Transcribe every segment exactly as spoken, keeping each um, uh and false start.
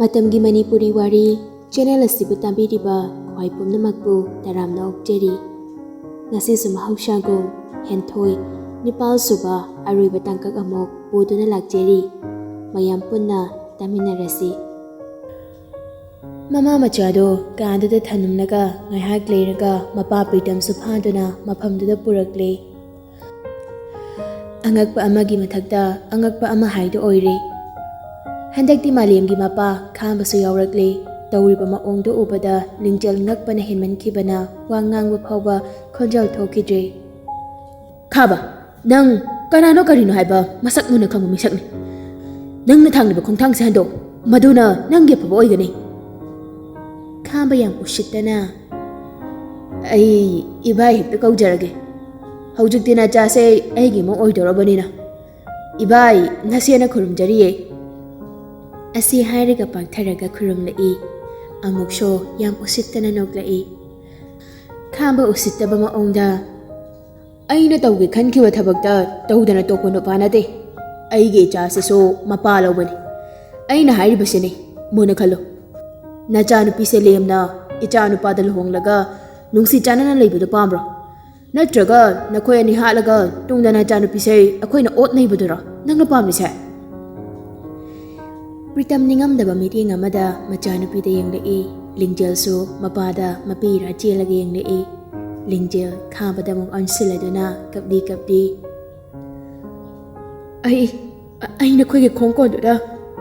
ꯃꯇꯝꯒꯤ ꯃꯅꯤꯄꯨꯔꯤ ꯋꯥꯔꯤ ꯆꯦꯅꯦꯜ ꯑꯁꯤꯕꯨ ꯇꯥꯕꯤꯔꯤꯕ ꯈ꯭ꯋꯥꯏ ꯄꯨꯝꯅꯃꯛꯄꯨ ꯇꯔꯥꯝꯅ ꯑꯣꯛꯆꯔꯤ꯫ ꯉꯁꯤꯁꯨ ꯃꯍꯧꯁꯥꯒꯨꯝ ꯍꯦꯟꯊꯣꯏ ꯅꯤꯄꯥꯜꯁꯨꯕ ꯑꯔꯣꯏꯕ ꯇꯥꯡꯀꯛ ꯑꯃꯨꯛ ꯄꯨꯗꯨꯅ ꯂꯥꯛꯆꯔꯤ꯫ ꯃꯌꯥꯝ ꯄꯨꯟꯅ ꯇꯥꯃꯤꯟꯅꯔꯁꯤ꯫ ꯃꯃꯥ ꯃꯆꯥꯗꯣ ꯀꯥꯗꯨꯗ ꯊꯝꯂꯝꯂꯒ ꯉꯥꯏꯍꯥꯛ ꯂꯩꯔꯒ ꯃꯄꯥ ꯄ꯭ꯔꯤꯇꯝꯁꯨ ꯐꯥꯗꯨꯅ ꯃꯐꯝꯗꯨꯗ ꯄꯨꯔꯛꯂꯦ꯫ ꯑꯉꯛꯄ ꯑꯃꯒꯤ ꯃꯊꯛꯇ ꯑꯉꯛꯄ ꯑꯃ ꯍꯥꯏꯗꯣ ꯑꯣꯏꯔꯦ꯫ ꯍꯟꯗꯛꯇꯤ ꯃꯥꯂꯦꯝꯒꯤ ꯃꯄꯥ ꯈꯥꯝꯕꯁꯨ ꯌꯥꯎꯔꯛꯂꯦ꯫ ꯇꯧꯔꯤꯕ ꯃꯑꯣꯡꯗꯨ ꯎꯕꯗ ꯂꯤꯡꯖꯦꯜ ꯉꯛꯄꯅ ꯍꯦꯟꯃꯟꯈꯤꯕꯅ ꯋꯥ ꯉꯥꯡꯕ ꯐꯥꯎꯕ ꯈꯣꯟꯖꯦꯜ ꯊꯣꯛꯈꯤꯗ꯭ꯔꯦ꯫ "ꯈꯥꯕ, ꯅꯪ ꯀꯅꯥꯅꯣ ꯀꯔꯤꯅꯣ ꯍꯥꯏꯕ ꯃꯁꯛ ꯃꯨꯟꯅ ꯈꯪꯕ ꯃꯤꯁꯛꯅꯤ꯫ ꯅꯪꯅ ꯊꯥꯡꯂꯤꯕ ꯈꯣꯡꯊꯥꯡꯁꯦ ꯍꯟꯗꯣꯛ, ꯃꯗꯨꯅ ꯅꯪꯒꯤ ꯑꯐꯕ ꯑꯣꯏꯒꯅꯤ꯫" ꯈꯥꯝꯕ ꯌꯥꯝ ꯎꯁꯤꯠꯇꯅ, "ꯑꯩ ꯏꯕꯥꯏ ꯍꯦꯛꯇ ꯀꯧꯖꯔꯒꯦ꯫ ꯍꯧꯖꯤꯛꯇꯤ ꯅꯆꯥꯁꯦ ꯑꯩꯒꯤ ꯑꯃ ꯑꯣꯏꯗꯧꯔꯕꯅꯤꯅ꯫ ꯏꯕꯥꯏ, ꯅꯁꯦꯅ ꯈꯨꯔꯨꯝꯖꯔꯤꯌꯦ꯫" ꯑꯁꯤ ꯍꯥꯏꯔꯒ ꯄꯥꯛꯊꯔꯒ ꯈꯨꯔꯨꯝꯂꯛꯏ꯫ ꯑꯃꯨꯛꯁꯨ ꯌꯥꯝ ꯎꯁꯤꯠꯇꯅ ꯅꯣꯛꯂꯛꯏ꯫ ꯈꯥꯝꯕ ꯎꯁꯤꯠꯇꯕ ꯃꯑꯣꯡꯗ, "ꯑꯩꯅ ꯇꯧꯒꯦ ꯈꯟꯈꯤꯕ ꯊꯕꯛꯇ ꯇꯧꯗꯅ ꯇꯣꯛꯄ ꯅꯨꯄꯥ ꯅꯠꯇꯦ꯫ ꯑꯩꯒꯤ ꯏꯆꯥꯁꯤꯁꯨ ꯃꯄꯥ ꯂꯧꯕꯅꯤ꯫ ꯑꯩꯅ ꯍꯥꯏꯔꯤꯕꯁꯤꯅꯤ, ꯃꯨꯟꯅ ꯈꯜꯂꯨ꯫ ꯅꯆꯥꯅꯨꯄꯤꯁꯦ ꯂꯦꯝꯅ ꯏꯆꯥꯅꯨꯄꯥꯗ ꯂꯨꯍꯣꯡꯂꯒ ꯅꯨꯡꯁꯤ ꯆꯥꯟꯅꯅ ꯂꯩꯕꯗꯣ ꯄꯥꯝꯕ꯭ꯔꯣ? ꯅꯠꯇ꯭ꯔꯒ ꯅꯈꯣꯏ ꯑꯅꯤ ꯍꯥꯠꯂꯒ ꯇꯨꯡꯗ ꯅꯆꯥꯅꯨꯄꯤꯁꯦ ꯑꯩꯈꯣꯏꯅ ꯑꯣꯠ ꯅꯩꯕꯗꯨꯔꯣ ꯅꯪꯅ ꯄꯥꯝꯂꯤꯁꯦ?" ꯄ꯭ꯔꯤꯇꯝ ꯅꯤꯡꯉꯝꯗꯕ ꯃꯤꯠꯌꯦꯡ ꯑꯃꯗ ꯃꯆꯥꯅꯨꯄꯤꯗ ꯌꯦꯡꯂꯛꯏ꯫ ꯂꯤꯡꯖꯦꯜꯁꯨ ꯃꯄꯥꯗ ꯃꯄꯤ ꯏꯔꯥ ꯆꯦꯜꯂꯒ ꯌꯦꯡꯂꯛꯏ꯫ ꯂꯤꯡꯖꯦꯜ ꯈꯥꯕꯗ ꯑꯃꯨꯛ ꯑꯣꯟꯁꯤꯜꯂꯗꯨꯅ ꯀꯞꯂꯤ ꯀꯞꯂꯤ, "ꯑꯩ, ꯑꯩ ꯅꯈꯣꯏꯒꯤ ꯈꯣꯡ ꯀꯣꯟꯗꯨꯗ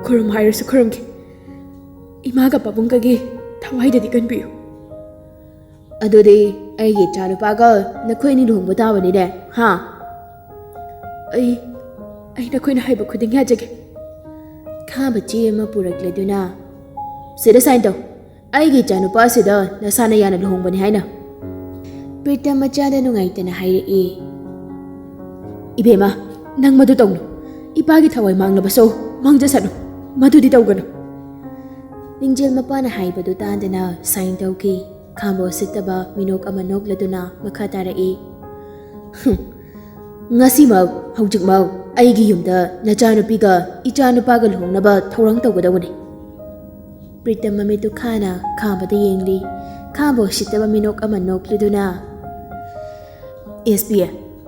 ꯈꯨꯔꯨꯝ ꯍꯥꯏꯔꯁꯨ ꯈꯨꯔꯨꯝꯒꯦ꯫ ꯏꯃꯥꯒ ꯄꯥꯕꯨꯡꯒꯒꯤ ꯊꯋꯥꯏꯗꯗꯤ ꯀꯟꯕꯤꯌꯨ꯫" "ꯑꯗꯨꯗꯤ ꯑꯩꯒꯤ ꯏꯆꯥꯅꯨꯄꯥꯒ ꯅꯈꯣꯏ ꯑꯅꯤ ꯂꯨꯍꯣꯡꯕ ꯇꯥꯕꯅꯤꯅꯦ, ꯍꯥ?" "ꯑꯩ, ꯑꯩ ꯅꯈꯣꯏꯅ ꯍꯥꯏꯕ ꯈꯨꯗꯤꯡ ꯌꯥꯖꯒꯦ꯫" ꯈꯥꯕ ꯆꯦ ꯑꯃ ꯄꯨꯔꯛꯂꯗꯨꯅ, "ꯁꯤꯗ ꯁꯥꯏꯟ ꯇꯧ꯫ ꯑꯩꯒꯤ ꯏꯆꯥꯅꯨꯄꯥ ꯑꯁꯤꯗ ꯅꯁꯥꯅ ꯌꯥꯅ ꯂꯨꯍꯣꯡꯕꯅꯤ ꯍꯥꯏꯅ꯫" ꯄ꯭ꯔꯤꯇꯝ ꯃꯆꯥꯗ ꯅꯨꯡꯉꯥꯏꯇꯅ ꯍꯥꯏꯔꯛꯏ, "ꯏꯕꯦꯝꯃ, ꯅꯪ ꯃꯗꯨ ꯇꯧꯅꯨ꯫ ꯏꯄꯥꯒꯤ ꯊꯋꯥꯏ ꯃꯥꯡꯂꯕꯁꯨ ꯃꯥꯡꯖꯁꯅꯨ꯫ ꯃꯗꯨꯗꯤ ꯇꯧꯒꯅꯨ꯫" ꯂꯤꯡꯖꯦꯜ ꯃꯄꯥꯅ ꯍꯥꯏꯕꯗꯨ ꯇꯥꯗꯅ ꯁꯥꯏꯟ ꯇꯧꯈꯤ꯫ ꯈꯥꯝꯕ ꯎꯁꯤꯠꯇꯕ ꯃꯤꯅꯣꯛ ꯑꯃ ꯅꯣꯛꯂꯗꯨꯅ ꯃꯈꯥ ꯇꯥꯔꯛꯏ, "ꯍꯨꯝ, ꯉꯁꯤꯃꯛ, ꯍꯧꯖꯤꯛꯃꯛ ꯑꯩꯒꯤ ꯌꯨꯝꯗ ꯅꯆꯥꯅꯨꯄꯤꯒ ꯏꯆꯥꯅꯨꯄꯥꯒ ꯂꯨꯍꯣꯡꯅꯕ ꯊꯧꯔꯥꯡ ꯇꯧꯒꯗꯧꯕꯅꯤ꯫" ꯄ꯭ꯔꯤꯇꯝ ꯃꯃꯤꯠꯇꯨ ꯈꯥꯅ ꯈꯥꯕꯗ ꯌꯦꯡꯂꯤ꯫ ꯈꯥꯕ ꯎꯁꯤꯠꯇꯕ ꯃꯤꯅꯣꯛ ꯑꯃ ꯅꯣꯛꯂꯗꯨꯅ, "ꯑꯦꯁ ꯄꯤ,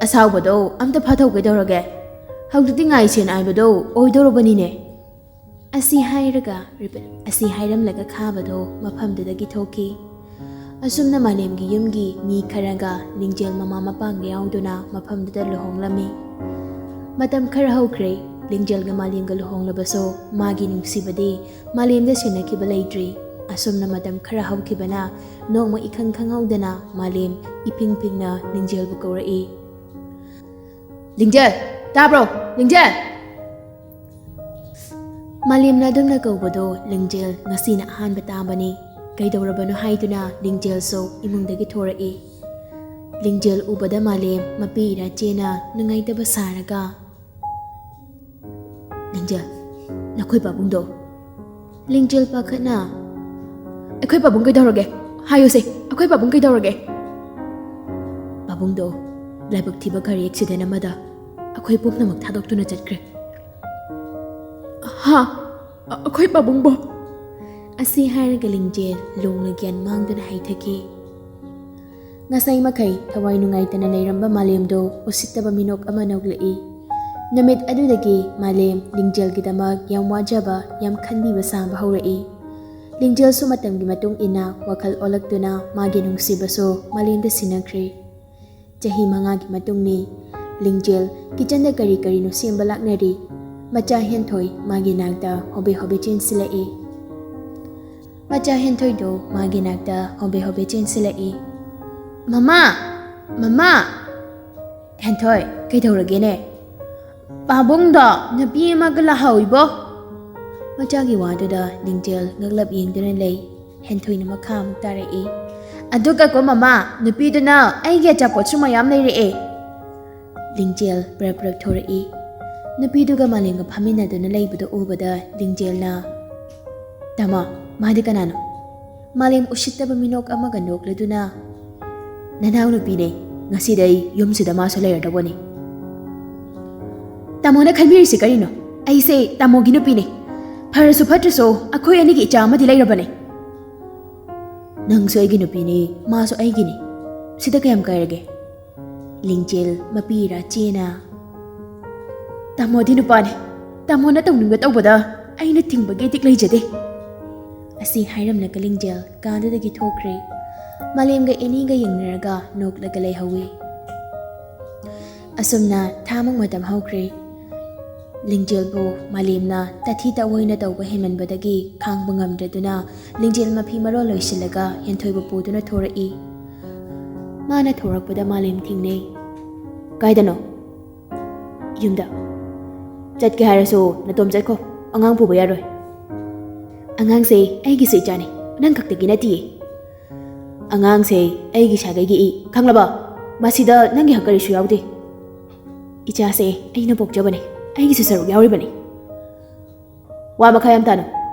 ꯑꯁꯥꯎꯕꯗꯣ ꯑꯝꯇ ꯐꯥꯊꯧ ꯀꯩꯗꯧꯔꯒꯦ? ꯍꯧꯖꯤꯛꯇꯤ ꯉꯥꯏꯁꯦꯟ ꯍꯥꯏꯕꯗꯣ ꯑꯣꯏꯗꯧꯔꯕꯅꯤꯅꯦ"꯫ ꯑꯁꯤ ꯍꯥꯏꯔꯒ, ꯑꯁꯤ ꯍꯥꯏꯔꯝꯂꯒ ꯈꯥꯕꯗꯣ ꯃꯐꯝꯗꯨꯗꯒꯤ ꯊꯣꯛꯈꯤ꯫ ꯑꯁꯨꯝꯅ ꯃꯥꯂꯦꯝꯒꯤ ꯌꯨꯝꯒꯤ ꯃꯤ ꯈꯔꯒ ꯂꯤꯡꯖꯦꯜ ꯃꯃꯥ ꯃꯄꯥꯒ ꯌꯥꯎꯗꯨꯅ ꯃꯐꯝꯗꯨꯗ ꯂꯨꯍꯣꯡꯂꯝꯃꯤ꯫ ꯃꯇꯝ ꯈꯔ ꯍꯧꯈ꯭ꯔꯦ꯫ ꯂꯤꯡꯖꯦꯜꯒ ꯃꯥꯂꯦꯝꯒ ꯂꯨꯍꯣꯡꯂꯕꯁꯨ ꯃꯥꯒꯤ ꯅꯨꯡꯁꯤꯕꯗꯤ ꯃꯥꯂꯦꯝꯗ ꯁꯤꯟꯅꯈꯤꯕ ꯂꯩꯇ꯭ꯔꯤ꯫ ꯑꯁꯨꯝꯅ ꯃꯇꯝ ꯈꯔ ꯍꯧꯈꯤꯕꯅ ꯅꯣꯡꯃ ꯏꯈꯪ ꯈꯪꯍꯧꯗꯅ ꯃꯥꯂꯦꯝ ꯏꯐꯤꯡ ꯐꯤꯡꯅ ꯂꯤꯡꯖꯦꯜꯕꯨ ꯀꯧꯔꯛꯏ꯫ "ꯂꯤꯡꯖꯦꯜ! ꯇꯥꯕ꯭ꯔꯣ? ꯂꯤꯡꯖꯦꯜ!" ꯃꯥꯂꯦꯝꯅ ꯑꯗꯨꯝꯅ ꯀꯧꯕꯗꯣ ꯂꯤꯡꯖꯦꯜ ꯉꯁꯤꯅ ꯑꯍꯥꯟꯕ ꯇꯥꯕꯅꯤ꯫ ꯀꯩꯗꯧꯔꯕꯅꯣ ꯍꯥꯏꯗꯨꯅ ꯂꯤꯡꯖꯦꯜꯁꯨ ꯏꯃꯨꯡꯗꯒꯤ ꯊꯣꯔꯛꯏ꯫ ꯂꯤꯡꯖꯦꯜ ꯎꯕꯗ ꯃꯥꯂꯦꯝ ꯃꯄꯤ ꯏꯔꯥ ꯆꯦꯅ ꯅꯨꯡꯉꯥꯏꯇꯕ ꯁꯥꯔꯒ, "ꯂꯤꯡꯖꯦꯜ, ꯅꯈꯣꯏ ꯄꯥꯕꯨꯡꯗꯣ?" ꯂꯤꯡꯖꯦꯜ ꯄꯥꯈꯠꯅ, "ꯑꯩꯈꯣꯏ ꯄꯥꯕꯨꯡ ꯀꯩꯗꯧꯔꯒꯦ? ꯍꯥꯏꯌꯨꯁꯦ, ꯑꯩꯈꯣꯏ ꯄꯥꯕꯨꯡ ꯀꯩꯗꯧꯔꯒꯦ?" "ꯄꯥꯕꯨꯡꯗꯣ ꯂꯥꯏꯕꯛ ꯊꯤꯕ ꯒꯥꯔꯤ ꯑꯦꯛꯁꯤꯗꯦꯟ ꯑꯃꯗ ꯑꯩꯈꯣꯏ ꯄꯨꯝꯅꯃꯛ ꯊꯥꯗꯣꯛꯇꯨꯅ ꯆꯠꯈ꯭ꯔꯦ"꯫ "ꯍꯥ? ꯑ-, ꯑꯩꯈꯣꯏ ꯄꯥꯕꯨꯡꯕꯣ?" ꯑꯁꯤ ꯍꯥꯏꯔꯒ ꯂꯤꯡꯖꯦꯜ ꯂꯣꯡꯅ ꯒ꯭ꯌꯥꯟ ꯃꯥꯡꯗꯨꯅ ꯍꯥꯏꯊꯈꯤ꯫ ꯉꯁꯥꯏ ꯃꯈꯩ ꯊꯋꯥꯏ ꯅꯨꯡꯉꯥꯏꯇꯅ ꯂꯩꯔꯝꯕ ꯃꯥꯂꯦꯝꯗꯣ ꯎꯁꯤꯠꯇꯕ ꯃꯤꯅꯣꯛ ꯑꯃ ꯅꯣꯛꯂꯛꯏ꯫ ꯅꯨꯃꯤꯠ ꯑꯗꯨꯗꯒꯤ ꯃꯥꯂꯦꯝ ꯂꯤꯡꯖꯦꯜꯒꯤꯗꯃꯛ ꯌꯥꯝ ꯋꯥꯖꯕ, ꯌꯥꯝ ꯈꯟꯕꯤꯕ ꯁꯥꯕ ꯍꯧꯔꯛꯏ꯫ ꯂꯤꯡꯖꯦꯜꯁꯨ ꯃꯇꯝꯒꯤ ꯃꯇꯨꯡ ꯏꯟꯅ ꯋꯥꯈꯜ ꯑꯣꯜꯂꯛꯇꯨꯅ ꯃꯥꯒꯤ ꯅꯨꯡꯁꯤꯕꯁꯨ ꯃꯥꯂꯦꯝꯗ ꯁꯤꯟꯅꯈ꯭ꯔꯦ꯫ ꯆꯍꯤ ꯃꯉꯥꯒꯤ ꯃꯇꯨꯡꯅꯤ꯫ ꯂꯤꯡꯖꯦꯜ ꯀꯤꯆꯟꯗ ꯀꯔꯤ ꯀꯔꯤꯅꯣ ꯁꯦꯝꯕ ꯂꯥꯛꯅꯔꯤ꯫ ꯃꯆꯥ ꯍꯦꯟꯊꯣꯏ ꯃꯥꯒꯤ ꯅꯥꯛꯇ ꯍꯣꯕꯦ ꯍꯣꯕꯦ ꯆꯦꯟꯁꯤꯜꯂꯛꯏ꯫ ꯃꯆꯥ ꯍꯦꯟꯊꯣꯏꯗꯣ ꯃꯥꯒꯤ ꯅꯥꯛꯇ ꯍꯣꯕꯦ ꯍꯣꯕꯦ ꯆꯦꯟꯁꯤꯜꯂꯛꯏ꯫ "ꯃꯃꯥ! ꯃꯃꯥ!" "ꯍꯦꯟꯊꯣꯏ, ꯀꯩꯗꯧꯔꯒꯦꯅꯦ?" "ꯄꯥꯕꯨꯡꯗꯣ ꯅꯨꯄꯤ ꯑꯃꯒ ꯂꯥꯛꯍꯧꯏꯕꯣ!" ꯃꯆꯥꯒꯤ ꯋꯥꯗꯨꯗ ꯂꯤꯡꯖꯦꯜ ꯉꯛꯂꯞ ꯌꯦꯡꯗꯨꯅ ꯂꯩ꯫ ꯍꯦꯟꯊꯣꯏꯅ ꯃꯈꯥ ꯑꯃꯨꯛ ꯇꯥꯔꯛꯏ꯫ "ꯑꯗꯨꯒꯀꯣ ꯃꯃꯥ, ꯅꯨꯄꯤꯗꯨꯅ ꯑꯩꯒꯤ ꯑꯆꯥꯄꯣꯠꯁꯨ ꯃꯌꯥꯝ ꯂꯩꯔꯛꯑꯦ"꯫ ꯂꯤꯡꯖꯦꯜ ꯄꯔꯞ ꯄꯔꯞ ꯊꯣꯔꯛꯏ꯫ ꯅꯨꯄꯤꯗꯨꯒ ꯃꯥꯂꯦꯝꯒ ꯐꯝꯃꯤꯟꯅꯗꯨꯅ ꯂꯩꯕꯗꯨ ꯎꯕꯗ ꯂꯤꯡꯖꯦꯜꯅ, "ꯇꯥꯃꯣ, ꯃꯥꯗꯤ ꯀꯅꯥꯅꯣ?" ꯃꯥꯂꯦꯝ ꯎꯁꯤꯠꯇꯕ ꯃꯤꯅꯣꯛ ꯑꯃꯒ ꯅꯣꯛꯂꯗꯨꯅ, "ꯅꯅꯥꯎꯅꯨꯄꯤꯅꯦ꯫ ꯉꯁꯤꯗꯩ ꯌꯨꯝꯁꯤꯗ ꯃꯥꯁꯨ ꯂꯩꯔꯗꯧꯕꯅꯤ"꯫ "ꯇꯥꯃꯣꯅ ꯈꯟꯕꯤꯔꯤꯁꯤ ꯀꯔꯤꯅꯣ? ꯑꯩꯁꯦ ꯇꯥꯃꯣꯒꯤ ꯅꯨꯄꯤꯅꯦ꯫ ꯐꯔꯁꯨ ꯐꯠꯇ꯭ꯔꯁꯨ ꯑꯩꯈꯣꯏ ꯑꯅꯤꯒꯤ ꯏꯆꯥ ꯑꯃꯗꯤ ꯂꯩꯔꯕꯅꯦ꯫ ꯅꯪꯁꯨ ꯑꯩꯒꯤ ꯅꯨꯄꯤꯅꯤ, ꯃꯥꯁꯨ ꯑꯩꯒꯤꯅꯤ꯫ ꯁꯤꯗ ꯀꯌꯥꯝ ꯀꯥꯏꯔꯒꯦ? ꯂꯤꯡꯖꯦꯜ ꯃꯄꯤ ꯏꯔꯥ ꯆꯦꯅ, "ꯇꯥꯃꯣꯗꯤ ꯅꯨꯄꯥꯅꯤ꯫ ꯇꯥꯃꯣꯅ ꯇꯧꯅꯤꯡꯕ ꯇꯧꯕꯗ ꯑꯩꯅ ꯊꯤꯡꯕꯒꯤ ꯏꯊꯤꯛ ꯂꯩꯖꯗꯦ"꯫ ꯑꯁꯤ ꯍꯥꯏꯔꯝꯂꯒ ꯂꯤꯡꯖꯦꯜ ꯀꯥꯗꯨꯗꯒꯤ ꯊꯣꯛꯈ꯭ꯔꯦ꯫ ꯃꯥꯂꯦꯝꯒ ꯑꯦꯅꯤꯒ ꯌꯦꯡꯅꯔꯒ ꯅꯣꯛꯂꯒ ꯂꯩꯍꯧꯋꯤ꯫ ꯑꯁꯨꯝꯅ ꯊꯥꯃꯨꯛ ꯃꯇꯝ ꯍꯧꯈ꯭ꯔꯦ꯫ ꯂꯤꯡꯖꯦꯜꯕꯨ ꯃꯥꯂꯦꯝꯅ ꯇꯥꯊꯤ ꯇꯥꯑꯣꯏꯅ ꯇꯧꯕ ꯍꯦꯟꯃꯟꯕꯗꯒꯤ ꯈꯥꯡꯕ ꯉꯝꯗ꯭ꯔꯗꯨꯅ ꯂꯤꯡꯖꯦꯜ ꯃꯐꯤ ꯃꯔꯣꯜ ꯂꯣꯏꯁꯤꯜꯂꯒ ꯍꯦꯟꯊꯣꯏꯕ ꯄꯨꯗꯨꯅ ꯊꯣꯔꯛꯏ꯫ ꯃꯥꯅ ꯊꯣꯔꯛꯄꯗ ꯃꯥꯂꯦꯝ ꯊꯦꯡꯅꯩ꯫ "ꯀꯥꯏꯗꯅꯣ?" "ꯌꯨꯝꯗ"꯫ "ꯆꯠꯀꯦ ꯍꯥꯏꯔꯁꯨ ꯅꯇꯣꯝ ꯆꯠꯈꯣ, ꯑꯉꯥꯡ ꯄꯨꯕ ꯌꯥꯔꯣꯏ"꯫ "ꯑꯉꯥꯡꯁꯦ ꯑꯩꯒꯤꯁꯨ ꯏꯆꯥꯅꯤ, ꯅꯪ ꯈꯛꯇꯒꯤ ꯅꯠꯇꯤꯌꯦ꯫ ꯑꯉꯥꯡꯁꯦ ꯑꯩꯒꯤ ꯁꯥꯒꯩꯒꯤ ꯏ, ꯈꯪꯂꯕ? ꯃꯁꯤꯗ ꯅꯪꯒꯤ ꯍꯛ ꯀꯔꯤꯁꯨ ꯌꯥꯎꯗꯦ꯫ ꯏꯆꯥꯁꯦ ꯑꯩꯅ ꯄꯣꯛꯆꯕꯅꯤ, ꯑꯩꯒꯤꯁꯨ ꯁꯔꯨꯛ ꯌꯥꯎꯔꯤꯕꯅꯤ"꯫ "ꯋꯥ ꯃꯈꯥ ꯌꯥꯝ ꯇꯥꯅꯨ꯫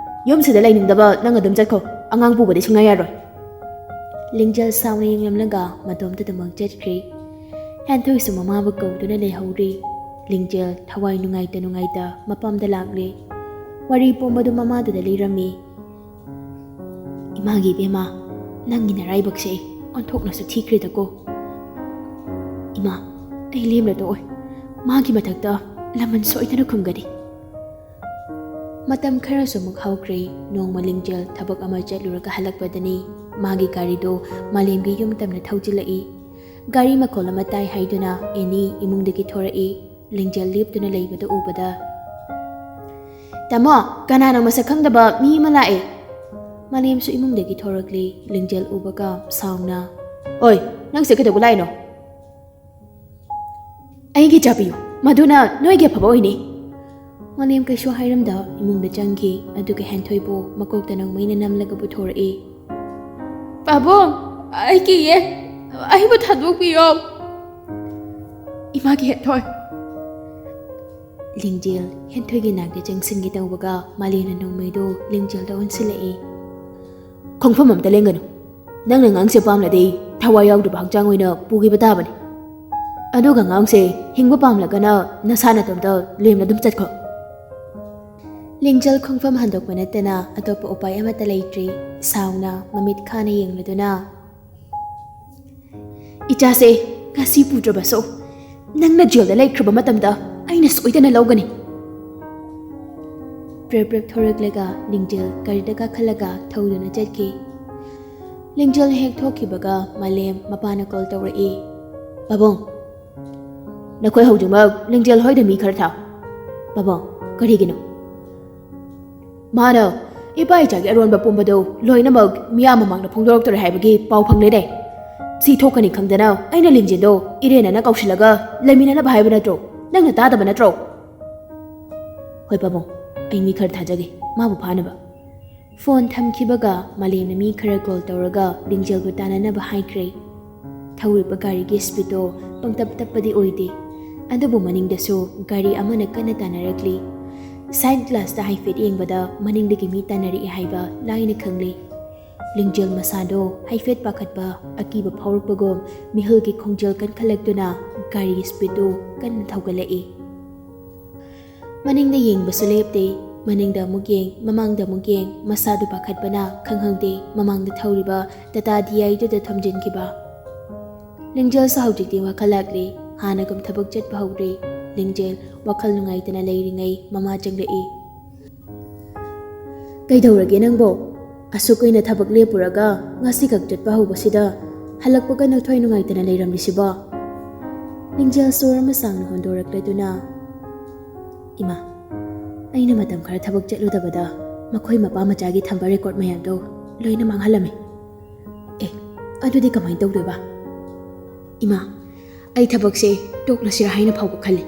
ꯌꯨꯝꯁꯤꯗ ꯂꯩꯅꯤꯡꯗꯕ ꯅꯪ ꯑꯗꯨꯝ ꯆꯠꯈꯣ꯫ ꯑꯉꯥꯡ ꯄꯨꯕꯗꯤ ꯁꯨꯡꯌꯥ ꯌꯥꯔꯣꯏ"꯫ ꯂꯤꯡꯖꯦꯜ ꯁꯥꯎꯅ ꯌꯦꯡꯂꯝꯂꯒ ꯃꯇꯣꯝꯇꯗꯃꯛ ꯆꯠꯈ꯭ꯔꯦ꯫ ꯍꯦꯟꯊꯣꯏꯁꯨ ꯃꯃꯥꯕꯨ ꯀꯧꯗꯨꯅ ꯂꯩꯍꯧꯔꯦ꯫ ꯂꯤꯡꯖꯦꯜ ꯊꯋꯥꯏ ꯅꯨꯡꯉꯥꯏꯇ ꯅꯨꯡꯉꯥꯏꯇ ꯃꯄꯥꯝꯗ ꯂꯥꯛꯂꯦ꯫ ꯋꯥꯔꯤ ꯄꯨꯝꯕꯗꯨ ꯃꯃꯥꯗꯨꯗ ꯂꯤꯔꯝꯃꯤ꯫ "ꯏꯃꯥꯒꯤ ꯏꯕꯦꯝꯃ, ꯅꯪꯒꯤ ꯅꯔꯥꯏꯕꯛꯁꯦ ꯑꯣꯟꯊꯣꯛꯅꯁꯨ ꯊꯤꯈ꯭ꯔꯦꯗꯀꯣ꯫ ꯏꯃꯥ, ꯑꯩ ꯂꯦꯝꯅ ꯇꯣꯛꯑꯣꯏ꯫ ꯃꯥꯒꯤ ꯃꯊꯛꯇ ꯂꯃꯟ ꯁꯣꯏꯗꯅ ꯈꯨꯝꯒꯅꯤ"꯫ ꯃꯇꯝ ꯈꯔꯁꯨ ꯑꯃꯨꯛ ꯍꯧꯈ꯭ꯔꯦ꯫ ꯅꯣꯡꯃ ꯂꯤꯡꯖꯦꯜ ꯊꯕꯛ ꯑꯃ ꯆꯠꯂꯨꯔꯒ ꯍꯜꯂꯛꯄꯗꯅꯤ ꯃꯥꯒꯤ ꯒꯥꯔꯤꯗꯨ ꯃꯥꯂꯦꯝꯒꯤ ꯌꯨꯝ ꯇꯝꯅ ꯊꯧꯖꯤꯜꯂꯛꯏ꯫ ꯒꯥꯔꯤ ꯃꯈꯣꯜ ꯑꯃ ꯇꯥꯏ ꯍꯥꯏꯗꯨꯅ ꯑꯦꯅꯤ ꯏꯃꯨꯡꯗꯒꯤ ꯊꯣꯔꯛꯏ꯫ ꯂꯤꯡꯖꯦꯜ ꯂꯦꯞꯇꯨꯅ ꯂꯩꯕꯗꯨ ꯎꯕꯗ, "ꯇꯥꯃꯣ, ꯀꯅꯥꯅꯣ ꯃꯁꯛ ꯈꯪꯗꯕ ꯃꯤ ꯑꯃ ꯂꯥꯛꯑꯦ"꯫ ꯃꯥꯂꯦꯝꯁꯨ ꯏꯃꯨꯡꯗꯒꯤ ꯊꯣꯔꯛꯂꯤ꯫ ꯂꯤꯡꯖꯦꯜ ꯎꯕꯒ ꯁꯥꯎꯅ, "ꯑꯣꯏ, ꯅꯪꯁꯦ ꯀꯩꯗꯧꯕ ꯂꯥꯛꯏꯅꯣ?" "ꯑꯩꯒꯤ ꯆꯥꯕꯤꯌꯨ, ꯃꯗꯨꯅ ꯅꯣꯏꯒꯤ ꯑꯐꯕ ꯑꯣꯏꯅꯤ"꯫ ꯃꯥꯂꯦꯝ ꯀꯩꯁꯨ ꯍꯥꯏꯔꯝꯗ ꯏꯃꯨꯡꯗ ꯆꯪꯈꯤ꯫ ꯑꯗꯨꯒ ꯍꯦꯟꯊꯣꯏꯕꯨ ꯃꯀꯣꯛꯇ ꯅꯣꯡꯃꯩꯅ ꯅꯝꯂꯒ ꯄꯨꯊꯣꯔꯛꯏ꯫ "ꯄꯥꯕꯨꯡ, ꯑꯩ ꯀꯤꯌꯦ, ꯑꯩꯕꯨ ꯊꯥꯗꯣꯛꯄꯤꯌꯣ"꯫ "ꯏꯃꯥꯒꯤ ꯍꯦꯟꯊꯣꯏ"꯫ ꯂꯤꯡꯖꯦꯜ ꯍꯦꯟꯊꯣꯏꯒꯤ ꯅꯥꯛꯇ ꯆꯪꯁꯤꯟꯒꯦ ꯇꯧꯕꯒ ꯃꯥꯂꯦꯝꯅ ꯅꯣꯡꯃꯩꯗꯨ ꯂꯤꯡꯖꯦꯜꯗ ꯑꯣꯟꯁꯤꯜꯂꯛꯏ꯫ "ꯈꯣꯡꯐꯝ ꯑꯝꯇ ꯂꯦꯡꯒꯅꯨ꯫ ꯅꯪꯅ ꯑꯉꯥꯡꯁꯦ ꯄꯥꯝꯂꯗꯤ ꯊꯋꯥꯏ ꯌꯥꯎꯗꯕ ꯍꯛꯆꯥꯡ ꯑꯣꯏꯅ ꯄꯨꯈꯤꯕ ꯇꯥꯕꯅꯤ꯫ ꯑꯗꯨꯒ ꯑꯉꯥꯡꯁꯦ ꯍꯤꯡꯕ ꯄꯥꯝꯂꯒꯅ ꯅꯁꯥ ꯅꯇꯣꯝꯇ ꯂꯦꯝꯅ ꯑꯗꯨꯝ ꯆꯠꯈꯣ"꯫ ꯂꯤꯡꯖꯦꯜ ꯈꯣꯡꯐꯝ ꯍꯟꯗꯣꯛꯄ ꯅꯠꯇꯅ ꯑꯇꯣꯞꯄ ꯎꯄꯥꯏ ꯑꯃꯠꯇ ꯂꯩꯇ꯭ꯔꯤ꯫ ꯁꯥꯎꯅ ꯃꯃꯤꯠ ꯈꯥꯅ ꯌꯦꯡꯂꯗꯨꯅ, "ꯏꯆꯥꯁꯦ ꯉꯁꯤ ꯄꯨꯗ꯭ꯔꯕꯁꯨ ꯅꯪꯅ ꯖꯦꯜꯗ ꯂꯩꯈ꯭ꯔꯕ ꯃꯇꯝꯗ ꯑꯩꯅ ꯁꯣꯏꯗꯅ ꯂꯧꯒꯅꯤ꯫" ꯄ꯭ꯔꯦꯞ ꯄ꯭ꯔꯦꯞ ꯊꯧꯔꯛꯂꯒ ꯂꯤꯡꯖꯦꯜ ꯒꯥꯔꯤꯗ ꯀꯥꯈꯠꯂꯒ ꯊꯧꯗꯨꯅ ꯆꯠꯈꯤ꯫ ꯂꯤꯡꯖꯦꯜ ꯍꯦꯛ ꯊꯣꯛꯈꯤꯕꯒ ꯃꯥꯂꯦꯝ ꯃꯄꯥꯅ ꯀꯣꯜ ꯇꯧꯔꯛꯏ꯫ "ꯄꯥꯕꯨꯡ, ꯅꯈꯣꯏ ꯍꯧꯖꯤꯛꯃꯛ ꯂꯤꯡꯖꯦꯜ ꯍꯣꯏꯗ ꯃꯤ ꯈꯔ ꯊꯥꯎ꯫" "ꯄꯥꯕꯨꯡ, ꯀꯔꯤꯒꯤꯅꯣ?" "ꯃꯥꯅ ꯏꯄꯥ ꯏꯆꯥꯒꯤ ꯑꯔꯣꯟꯕ ꯄꯨꯝꯕꯗꯨ ꯂꯣꯏꯅꯃꯛ ꯃꯤꯌꯥꯝ ꯃꯃꯥꯡꯗ ꯐꯣꯡꯗꯣꯔꯛꯇꯣꯔꯦ ꯍꯥꯏꯕꯒꯤ ꯄꯥꯎ ꯐꯪꯂꯦꯅꯦ꯫ ꯁꯤ ꯊꯣꯛꯀꯅꯤ ꯈꯪꯗꯅ ꯑꯩꯅ ꯂꯤꯡꯖꯦꯜꯗꯣ ꯏꯔꯦꯟꯅꯅ ꯀꯧꯁꯤꯜꯂꯒ ꯂꯩꯃꯤꯟꯅꯅꯕ ꯍꯥꯏꯕ ꯅꯠꯇ꯭ꯔꯣ? ꯅꯪꯅ ꯇꯥꯗꯕ ꯅꯠꯇ꯭ꯔꯣ?" "ꯍꯣꯏ ꯄꯥꯕꯨꯡ, ꯑꯩ ꯃꯤ ꯈꯔ ꯊꯥꯖꯒꯦ ꯃꯥꯕꯨ ꯐꯥꯅꯕ꯫" ꯐꯣꯟ ꯊꯝꯈꯤꯕꯒ ꯃꯥꯂꯦꯝꯅ ꯃꯤ ꯈꯔ ꯀꯣꯜ ꯇꯧꯔꯒ ꯂꯤꯡꯖꯦꯜꯕꯨ ꯇꯥꯟꯅꯅꯕ ꯍꯥꯏꯈ꯭ꯔꯦ꯫ ꯊꯧꯔꯤꯕ ꯒꯥꯔꯤꯒꯤ ꯁ꯭ꯄꯤꯗꯇꯣ ꯄꯪꯇꯞ ꯇꯞꯄꯗꯤ ꯑꯣꯏꯗꯦ, ꯑꯗꯨꯕꯨ ꯃꯅꯤꯡꯗꯁꯨ ꯒꯥꯔꯤ ꯑꯃꯅ ꯀꯟꯅ ꯇꯥꯟꯅꯔꯛꯂꯤ꯫ ꯁꯥꯏꯗ ꯒ꯭ꯂꯥꯁꯇ ꯍꯥꯏꯐꯦꯠ ꯌꯦꯡꯕꯗ ꯃꯅꯤꯡꯗꯒꯤ ꯃꯤ ꯇꯥꯟꯅꯔꯛꯏ ꯍꯥꯏꯕ ꯂꯥꯏꯅ ꯈꯪꯂꯦ꯫ ꯂꯤꯡꯖꯦꯜ ꯃꯁꯥꯗꯣ ꯍꯥꯏꯐꯦꯠ ꯄꯥꯈꯠꯄ, ꯑꯀꯤꯕ ꯐꯥꯎꯔꯛꯄꯒꯨꯝ ꯃꯤꯍꯨꯜꯒꯤ ꯈꯣꯡꯖꯦꯜ ꯀꯟꯈꯠꯂꯛꯇꯨꯅ ꯒꯥꯔꯤꯒꯤ ꯁ꯭ꯄꯤꯗꯇꯨ ꯀꯟꯅ ꯊꯧꯒꯠꯂꯛꯏ꯫ ꯃꯅꯤꯡꯗ ꯌꯦꯡꯕꯁꯨ ꯂꯦꯞꯇꯦ꯫ ꯃꯅꯤꯡꯗ ꯑꯃꯨꯛ ꯌꯦꯡ, ꯃꯃꯥꯡꯗ ꯑꯃꯨꯛ ꯌꯦꯡ, ꯃꯁꯥꯗꯨ ꯄꯥꯈꯠꯄꯅ ꯈꯪꯍꯧꯗꯦ ꯃꯃꯥꯡꯗ ꯊꯧꯔꯤꯕ ꯇꯥꯇꯥ ꯗꯤ ꯑꯥꯏꯗꯨꯗ ꯊꯣꯝꯖꯤꯟꯈꯤꯕ꯫ ꯂꯤꯡꯖꯦꯜꯁꯨ ꯍꯧꯖꯤꯛꯇꯤ ꯋꯥꯈꯜ ꯂꯥꯛꯂꯦ꯫ ꯍꯥꯟꯅꯒꯨꯝ ꯊꯕꯛ ꯆꯠꯄ ꯍꯧꯔꯦ꯫ ꯂꯤꯡꯖꯦꯜ ꯋꯥꯈꯜ ꯅꯨꯡꯉꯥꯏꯇꯅ ꯂꯩꯔꯤꯉꯩ ꯃꯃꯥ ꯆꯪꯂꯛꯏ꯫ "ꯀꯩꯗꯧꯔꯒꯦ ꯅꯪꯕꯣ? ꯑꯁꯨꯛ ꯀꯨꯏꯅ ꯊꯕꯛ ꯂꯦꯞꯄꯨꯔꯒ ꯉꯁꯤꯈꯛ ꯆꯠꯄ ꯍꯧꯕꯁꯤꯗ ꯍꯜꯂꯛꯄꯒ ꯅꯊ꯭ꯋꯥꯏ ꯅꯨꯡꯉꯥꯏꯇꯅ ꯂꯩꯔꯝꯂꯤꯁꯤꯕꯣ?" ꯂꯤꯡꯖꯦꯜ ꯁꯣꯔ ꯑꯃ ꯁꯥꯡꯅ ꯍꯣꯟꯗꯣꯔꯛꯂꯗꯨꯅ, "ꯏꯃꯥ, ꯑꯩꯅ ꯃꯇꯝ ꯈꯔ ꯊꯕꯛ ꯆꯠꯂꯨꯗꯕꯗ ꯃꯈꯣꯏ ꯃꯄꯥ ꯃꯆꯥꯒꯤ ꯊꯝꯕ ꯔꯦꯀꯣꯔꯗ ꯃꯌꯥꯝꯗꯣ ꯂꯣꯏꯅ ꯃꯥꯡꯍꯜꯂꯝꯃꯤ꯫ ꯑꯦ, ꯑꯗꯨꯗꯤ ꯀꯃꯥꯏꯅ ꯇꯧꯗꯣꯏꯕ? ꯏꯃꯥ, ꯑꯩ ꯊꯕꯛꯁꯦ ꯇꯣꯛꯂꯁꯤꯔꯥ ꯍꯥꯏꯅ ꯐꯥꯎꯕ ꯈꯜꯂꯤ꯫"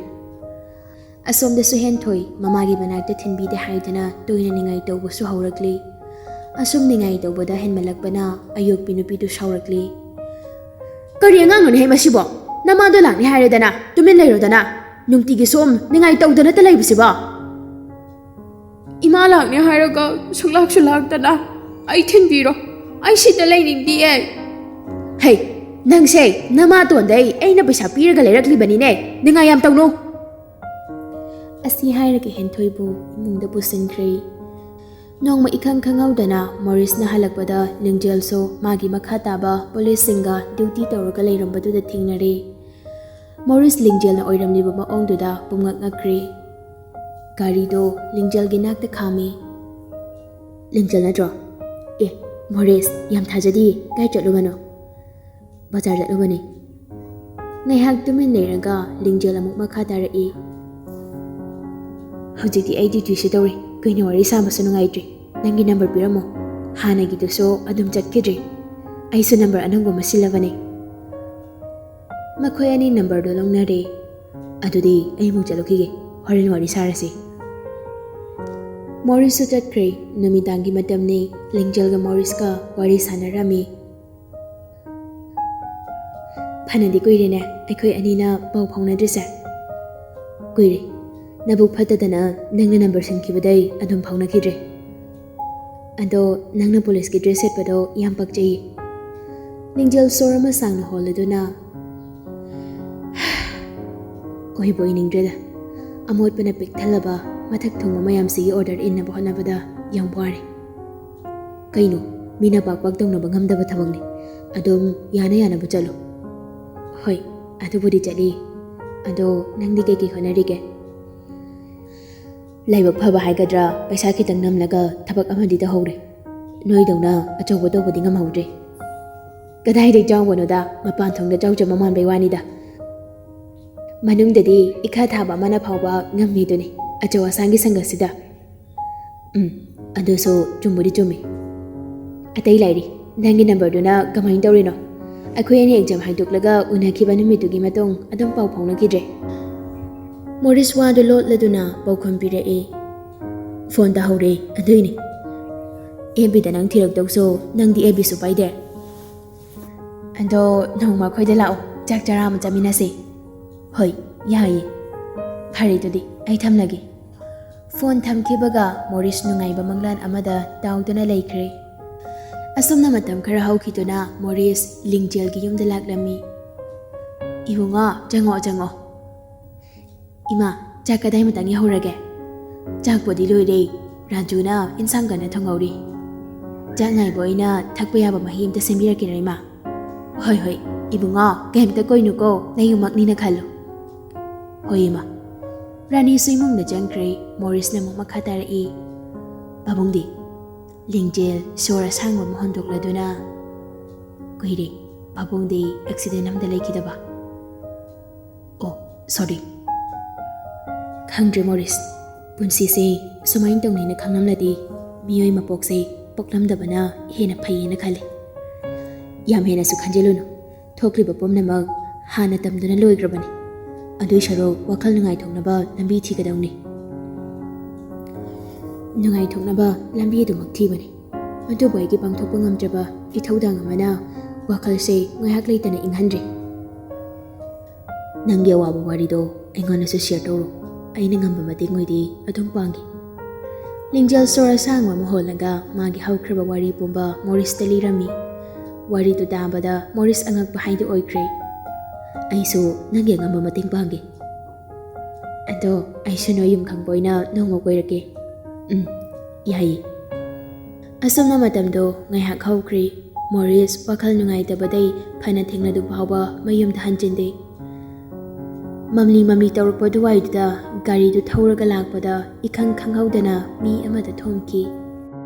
ꯑꯁꯣꯝꯗꯁꯨ ꯍꯦꯟꯊꯣꯏ ꯃꯃꯥꯒꯤ ꯃꯅꯥꯛꯇ ꯊꯤꯟꯕꯤꯗꯦ ꯍꯥꯏꯗꯅ ꯇꯣꯏꯅ ꯅꯤꯡꯉꯥꯏ ꯇꯧꯕꯁꯨ ꯍꯧꯔꯛꯂꯤ꯫ ꯑꯁꯨꯝ ꯅꯤꯡꯉꯥꯏ ꯇꯧꯕꯗ ꯍꯦꯟꯃꯜꯂꯛꯄꯅ ꯑꯌꯣꯛꯄꯤ ꯅꯨꯄꯤꯗꯨ ꯁꯥꯎꯔꯛꯂꯤ꯫ "ꯀꯔꯤ ꯑꯉꯥꯡꯅꯣꯅꯦꯍꯦ ꯃꯁꯤꯕꯣ? ꯅꯃꯥꯗꯣ ꯂꯥꯛꯅꯤ ꯍꯥꯏꯔꯦꯗꯅ, ꯇꯨꯃꯤꯟ ꯂꯩꯔꯣꯗꯅ꯫ ꯅꯨꯡꯇꯤꯒꯤ ꯁꯨꯝ ꯅꯤꯡꯉꯥꯏ ꯇꯧꯗꯅꯇ ꯂꯩꯕꯁꯤꯕꯣ?" "ꯏꯃꯥ ꯂꯥꯛꯅꯤ ꯍꯥꯏꯔꯒ ꯁꯨꯡꯂꯥꯛꯁꯨ ꯂꯥꯛꯇꯅ꯫ ꯑꯩ ꯊꯤꯟꯕꯤꯔꯣ꯫ ꯑꯩ ꯁꯤꯗ ꯂꯩꯅꯤꯡꯗꯤꯌꯦ꯫" "ꯍꯩ, ꯅꯪꯁꯦ ꯅꯃꯥꯇꯣꯟꯗꯩ ꯑꯩꯅ ꯄꯩꯁꯥ ꯄꯤꯔꯒ ꯂꯩꯔꯛꯂꯤꯕꯅꯤꯅꯦ꯫ ꯅꯤꯡꯉꯥꯏ ꯌꯥꯝ ꯇꯧꯅꯨ꯫" ꯑꯁꯤ ꯍꯥꯏꯔꯒ ꯍꯦꯟꯊꯣꯏꯕꯨ ꯏꯃꯨꯡꯗ ꯄꯨꯁꯤꯟꯈ꯭ꯔꯦ꯫ ꯅꯣꯡꯃ ꯏꯈꯪ ꯈꯪꯍꯧꯗꯅ ꯃꯣꯔꯤꯁꯅ ꯍꯜꯂꯛꯄꯗ ꯂꯤꯡꯖꯦꯜꯁꯨ ꯃꯥꯒꯤ ꯃꯈꯥ ꯇꯥꯕ ꯄꯨꯂꯤꯁꯁꯤꯡꯒ ꯗ꯭ꯌꯨꯇꯤ ꯇꯧꯔꯒ ꯂꯩꯔꯝꯕꯗꯨꯗ ꯊꯦꯡꯅꯔꯦ꯫ ꯃꯣꯔꯤꯁ ꯂꯤꯡꯖꯦꯜꯅ ꯑꯣꯏꯔꯝꯂꯤꯕ ꯃꯑꯣꯡꯗꯨꯗ ꯄꯨꯝꯉꯛ ꯉꯛꯈ꯭ꯔꯦ꯫ ꯒꯥꯔꯤꯗꯣ ꯂꯤꯡꯖꯦꯜꯒꯤ ꯅꯥꯛꯇ ꯈꯥꯝꯃꯤ꯫ "ꯂꯤꯡꯖꯦꯜ ꯅꯠꯇ꯭ꯔꯣ?" "ꯑꯦ, ꯃꯣꯔꯤꯁ, ꯌꯥꯝ ꯊꯥꯖꯗꯤꯌꯦ꯫ ꯀꯥꯏ ꯆꯠꯂꯨꯕꯅꯣ?" "ꯕꯖꯥꯔ ꯆꯠꯂꯨꯕꯅꯦ꯫" ꯉꯥꯏꯍꯥꯛ ꯇꯨꯃꯤꯟ ꯂꯩꯔꯒ ꯂꯤꯡꯖꯦꯜ ꯑꯃꯨꯛ ꯃꯈꯥ ꯇꯥꯔꯛꯏ꯫ "ꯍꯧꯖꯤꯛꯇꯤ ꯑꯩ ꯗ꯭ꯌꯨꯇꯤꯁꯨ ꯇꯧꯔꯤ, ꯀꯨꯏꯅ ꯋꯥꯔꯤ ꯁꯥꯕꯁꯨ ꯅꯨꯡꯉꯥꯏꯇ꯭ꯔꯤ꯫ ꯅꯪꯒꯤ ꯅꯝꯕꯔ ꯄꯤꯔꯝꯃꯣ꯫ ꯍꯥꯟꯅꯒꯤꯗꯨꯁꯨ ꯑꯗꯨꯝ ꯆꯠꯈꯤꯗ꯭ꯔꯤ꯫ ꯑꯩꯁꯨ ꯅꯝꯕꯔ ꯑꯅꯧꯕ ꯑꯃ ꯁꯤꯜꯂꯕꯅꯦ꯫" ꯃꯈꯣꯏ ꯑꯅꯤ ꯅꯝꯕꯔꯗꯣ ꯂꯧꯅꯔꯦ꯫ "ꯑꯗꯨꯗꯤ ꯑꯩ ꯑꯃꯨꯛ ꯆꯠꯂꯨꯈꯤꯒꯦ, ꯍꯣꯔꯦꯟ ꯋꯥꯔꯤ ꯁꯥꯔꯁꯤ꯫" ꯃꯣꯔꯤꯁꯁꯨ ꯆꯠꯈ꯭ꯔꯦ꯫ ꯅꯨꯃꯤꯗꯥꯡꯒꯤ ꯃꯇꯝꯅꯤ꯫ ꯂꯤꯡꯖꯦꯜꯒ ꯃꯣꯔꯤꯁꯀ ꯋꯥꯔꯤ ꯁꯥꯟꯅꯔꯝꯃꯤ꯫ "ꯐꯅꯗꯤ ꯀꯨꯏꯔꯦꯅꯦ ꯑꯩꯈꯣꯏ ꯑꯅꯤꯅ ꯄꯥꯎ ꯐꯥꯎꯅꯗ꯭ꯔꯤꯁꯦ꯫" "ꯀꯨꯏꯔꯦ꯫ ꯅꯕꯨꯛ ꯐꯠꯇꯗꯅ ꯅꯪꯅ ꯅꯝꯕꯔ ꯁꯤꯟꯈꯤꯕꯗꯩ ꯑꯗꯨꯝ ꯐꯥꯎꯅꯈꯤꯗ꯭ꯔꯦ꯫ ꯑꯗꯣ ꯅꯪꯅ ꯄꯨꯂꯤꯁꯀꯤ ꯗ꯭ꯔꯦꯁ ꯁꯦꯠꯄꯗꯣ ꯌꯥꯝ ꯄꯛꯆꯩꯌꯦ꯫" ꯂꯤꯡꯖꯦꯜ ꯁꯣꯔ ꯑꯃ ꯁꯥꯡꯅ ꯍꯣꯜꯂꯗꯨꯅ, "ꯑꯣꯏꯕꯨ ꯑꯣꯏꯅꯤꯡꯗ꯭ꯔꯦꯗ꯫ ꯑꯃꯣꯠꯄꯅ ꯄꯤꯛ ꯊꯜꯂꯕ ꯃꯊꯛ ꯊꯣꯡꯕ ꯃꯌꯥꯝꯁꯤꯒꯤ ꯑꯣꯔꯗꯔ ꯏꯟꯅꯕ ꯍꯣꯠꯅꯕꯗ ꯌꯥꯝ ꯋꯥꯔꯦ꯫ ꯀꯩꯅꯣ, ꯃꯤꯅ ꯄꯥꯛ ꯄꯥꯛ ꯇꯧꯅꯕ ꯉꯝꯗꯕ ꯊꯕꯛꯅꯤ꯫ ꯑꯗꯨꯝ ꯌꯥꯅ ꯌꯥꯅꯕ ꯆꯠꯂꯨ꯫" "ꯍꯣꯏ, ꯑꯗꯨꯕꯨꯗꯤ ꯆꯠꯂꯤ꯫ ꯑꯗꯣ ꯅꯪꯗꯤ ꯀꯩꯀꯩ ꯍꯣꯠꯅꯔꯤꯒꯦ?" "ꯂꯥꯏꯕꯛ ꯐꯕ ꯍꯥꯏꯒꯗ꯭ꯔꯥ, ꯄꯩꯁꯥ ꯈꯤꯇꯪ ꯅꯝꯂꯒ ꯊꯕꯛ ꯑꯃꯗꯤ ꯇꯧꯍꯧꯔꯦ꯫ ꯅꯣꯏꯗꯧꯅ ꯑꯆꯧꯕ ꯇꯧꯕꯗꯤ ꯉꯝꯍꯧꯗ꯭ꯔꯦ꯫" "ꯀꯗꯥꯏꯗꯩ ꯆꯥꯎꯕꯅꯣꯗ, ꯃꯄꯥꯟ ꯊꯣꯡꯗ ꯆꯥꯎꯖꯕ ꯃꯥꯟꯕꯩ ꯋꯥꯅꯤꯗ꯫ ꯃꯅꯨꯡꯗꯗꯤ ꯏꯈꯥ ꯊꯥꯕ ꯑꯃꯅ ꯐꯥꯎꯕ ꯉꯝꯃꯤꯗꯨꯅꯤ ꯑꯆꯧ ꯑꯁꯥꯡꯒꯤ ꯁꯪꯒꯁꯤꯗ꯫" "ꯎꯝ, ꯑꯗꯨꯁꯨ ꯆꯨꯝꯕꯨꯗꯤ ꯆꯨꯝꯃꯤ꯫ ꯑꯇꯩ ꯂꯥꯏꯔꯤ, ꯅꯪꯒꯤ ꯅꯝꯕꯔꯗꯨꯅ ꯀꯃꯥꯏꯅ ꯇꯧꯔꯤꯅꯣ? ꯑꯩꯈꯣꯏ ꯑꯅꯤ ꯑꯦꯛꯖꯥꯝ ꯍꯥꯏꯗꯣꯛꯂꯒ ꯎꯅꯈꯤꯕ ꯅꯨꯃꯤꯠꯇꯨꯒꯤ ꯃꯇꯨꯡ ꯑꯗꯨꯝ ꯄꯥꯎ ꯐꯥꯎꯅꯈꯤꯗ꯭ꯔꯦ꯫" ꯃꯣꯔꯤꯁ ꯋꯥꯗꯨ ꯂꯣꯠꯂꯗꯨꯅ ꯄꯥꯎꯈꯨꯝ ꯄꯤꯔꯛꯏ꯫ "ꯐꯣꯟ ꯇꯧꯍꯧꯔꯦ, ꯑꯗꯨꯏꯅꯦ꯫ ꯑꯦꯐ ꯕꯤꯗ ꯅꯪ ꯊꯤꯔꯛꯇꯧꯁꯨ ꯅꯪꯗꯤ ꯑꯦꯐ ꯕꯤꯁꯨ ꯄꯥꯏꯗꯦ꯫ ꯑꯗꯣ ꯅꯣꯡꯃ ꯑꯩꯈꯣꯏꯗ ꯂꯥꯛꯑꯣ, ꯆꯥꯛ ꯆꯔꯥ ꯑꯃ ꯆꯥꯃꯤꯟꯅꯁꯦ꯫" "ꯍꯣꯏ, ꯌꯥꯏꯌꯦ꯫ ꯐꯔꯦ, ꯑꯗꯨꯗꯤ ꯑꯩ ꯊꯝꯂꯒꯦ꯫" ꯐꯣꯟ ꯊꯝꯈꯤꯕꯒ ꯃꯣꯔꯤꯁ ꯅꯨꯡꯉꯥꯏꯕ ꯃꯪꯂꯥꯟ ꯑꯃꯗ ꯇꯥꯎꯗꯨꯅ ꯂꯩꯈ꯭ꯔꯦ꯫ ꯑꯁꯨꯝꯅ ꯃꯇꯝ ꯈꯔ ꯍꯧꯈꯤꯗꯨꯅ ꯃꯣꯔꯤꯁ ꯂꯤꯡꯖꯦꯜꯒꯤ ꯌꯨꯝꯗ ꯂꯥꯛꯂꯝꯃꯤ꯫ "ꯏꯕꯨꯡꯉꯣ, ꯆꯪꯉꯣ, ꯆꯪꯉꯣ꯫" "ꯏꯃꯥ, ꯆꯥꯛ ꯀꯗꯥꯏ ꯃꯇꯥꯡ ꯌꯧꯍꯧꯔꯒꯦ? ꯆꯥꯛꯄꯨꯗꯤ ꯂꯣꯏꯔꯦ꯫ ꯔꯥꯖꯨꯅ ꯏꯟꯁꯥꯡ ꯀꯟꯅ ꯊꯣꯡꯍꯧꯔꯤ꯫ ꯆꯥꯛ ꯉꯥꯏꯕ ꯑꯣꯏꯅ ꯊꯛꯄ ꯌꯥꯕ ꯃꯍꯤ ꯑꯝꯇ ꯁꯦꯝꯕꯤꯔꯛꯀꯦꯔꯥ, ꯏꯃꯥ? ꯍꯣꯏ, ꯍꯣꯏ, ꯏꯕꯨꯡꯉꯣ, ꯀꯩꯝꯇ ꯀꯣꯏꯅꯨꯀꯣ, ꯅꯌꯨꯝꯃꯛꯅꯤꯅ ꯈꯜꯂꯨ꯫ ꯍꯣꯏ, ꯏꯃꯥ꯫ ꯔꯥꯅꯤꯁꯨ ꯏꯃꯨꯡꯗ ꯆꯪꯈ꯭ꯔꯦ꯫ ꯃꯣꯔꯤꯁꯅ ꯑꯃꯨꯛ ꯃꯈꯥ ꯇꯥꯔꯛꯏ, "ꯄꯥꯕꯨꯡꯗꯤ, ꯂꯤꯡꯖꯦꯜ ꯁꯣꯔ ꯑꯁꯥꯡꯕ ꯑꯃ ꯍꯣꯟꯗꯣꯛꯂꯗꯨꯅ, ꯀꯨꯏꯔꯦ ꯄꯥꯕꯨꯡꯗꯤ ꯑꯦꯛꯁꯤꯗꯦꯟ ꯑꯃꯗ ꯂꯩꯈꯤꯗꯕ꯫ ꯑꯣ, ꯁꯣꯔꯤ꯫ ꯈꯪꯗ꯭ꯔꯦ ꯃꯣꯔꯤꯁ, ꯄꯨꯟꯁꯤꯁꯦ ꯁꯨꯃꯥꯏꯅ ꯇꯧꯅꯤꯅ ꯈꯪꯂꯝꯂꯗꯤ ꯃꯤꯑꯣꯏ ꯃꯄꯣꯛꯁꯦ ꯄꯣꯛꯂꯝꯗꯕꯅ ꯍꯦꯟꯅ ꯐꯩꯌꯦꯅ ꯈꯜꯂꯦ꯫ ꯌꯥꯝ ꯍꯦꯟꯅꯁꯨ ꯈꯟꯖꯤꯜꯂꯨꯅꯨ꯫ ꯊꯣꯛꯂꯤꯕ ꯄꯨꯝꯅꯃꯛ ꯍꯥꯟꯅ ꯇꯝꯗꯨꯅ ꯂꯣꯏꯈ꯭ꯔꯕꯅꯤ꯫ ꯑꯗꯨꯏ ꯁꯔꯨꯛ ꯋꯥꯈꯜ ꯅꯨꯡꯉꯥꯏꯊꯣꯛꯅꯕ ꯂꯝꯕꯤ ꯊꯤꯒꯗꯧꯅꯤ꯫ ꯅꯨꯡꯉꯥꯏꯊꯣꯛꯅꯕ ꯂꯝꯕꯤ ꯑꯗꯨꯃꯛ ꯊꯤꯕꯅꯤ꯫ ꯑꯗꯨꯕꯨ ꯑꯩꯒꯤ ꯄꯥꯡꯊꯣꯛꯄ ꯉꯝꯗ꯭ꯔꯕ ꯏꯊꯧꯗꯥꯡ ꯑꯃꯅ ꯋꯥꯈꯜꯁꯦ ꯉꯥꯏꯍꯥꯛ ꯂꯩꯇꯅ ꯏꯪꯍꯟꯗ꯭ꯔꯤ꯫ ꯅꯪꯒꯤ ꯑꯋꯥꯕ ꯋꯥꯔꯤꯗꯣ ꯑꯩꯉꯣꯟꯗꯁꯨ ꯁꯤꯌꯔ ꯇꯧꯔꯣ꯫ ꯑꯩꯅ ꯉꯝꯕ ꯃꯇꯦꯡ ꯑꯣꯏꯗꯤ ꯑꯗꯨꯝ ꯄꯥꯡꯒꯦ꯫ ꯂꯤꯡꯖꯦꯜ ꯁꯣꯔ ꯑꯁꯥꯡꯕ ꯑꯃ ꯍꯣꯜꯂꯒ ꯃꯥꯒꯤ ꯍꯧꯈ꯭ꯔꯕ ꯋꯥꯔꯤ ꯄꯨꯝꯕ ꯃꯣꯔꯤꯁꯇ ꯂꯤꯔꯝꯃꯤ꯫ ꯋꯥꯔꯤꯗꯨ ꯇꯥꯕꯗ ꯃꯣꯔꯤꯁ ꯑꯉꯛꯄ ꯍꯥꯏꯗꯨ ꯑꯣꯏꯈ꯭ꯔꯦ꯫ ꯑꯩꯁꯨ ꯅꯪꯒꯤ ꯑꯉꯝꯕ ꯃꯇꯦꯡ ꯄꯥꯡꯒꯦ꯫ ꯑꯗꯣ ꯑꯩꯁꯨ ꯅꯣꯏ ꯌꯨꯝ ꯈꯪꯕ ꯑꯣꯏꯅ ꯅꯣꯡꯃ ꯀꯣꯏꯔꯛꯀꯦ꯫ ꯎꯝ, ꯌꯥꯏꯌꯦ꯫ ꯑꯁꯨꯝꯅ ꯃꯇꯝꯗꯣ ꯉꯥꯏꯍꯥꯛ ꯍꯧꯈ꯭ꯔꯦ꯫ ꯃꯣꯔꯤꯁ ꯋꯥꯈꯜ ꯅꯨꯡꯉꯥꯏꯇꯕꯗꯩ ꯐꯅ ꯊꯦꯡꯅꯗꯨ ꯐꯥꯎꯕ ꯃꯌꯨꯝꯗ ꯍꯟꯖꯤꯟꯗꯦ꯫ ꯃꯝꯂꯤ ꯃꯝꯂꯤ ꯇꯧꯔꯛꯄ ꯑꯗꯨꯋꯥꯏꯗꯨꯗ ꯒꯥꯔꯤꯗꯨ ꯊꯧꯔꯒ ꯂꯥꯛꯄꯗ ꯏꯈꯪ ꯈꯪꯍꯧꯗꯅ ꯃꯤ ꯑꯃꯗ ꯊꯣꯝꯈꯤ꯫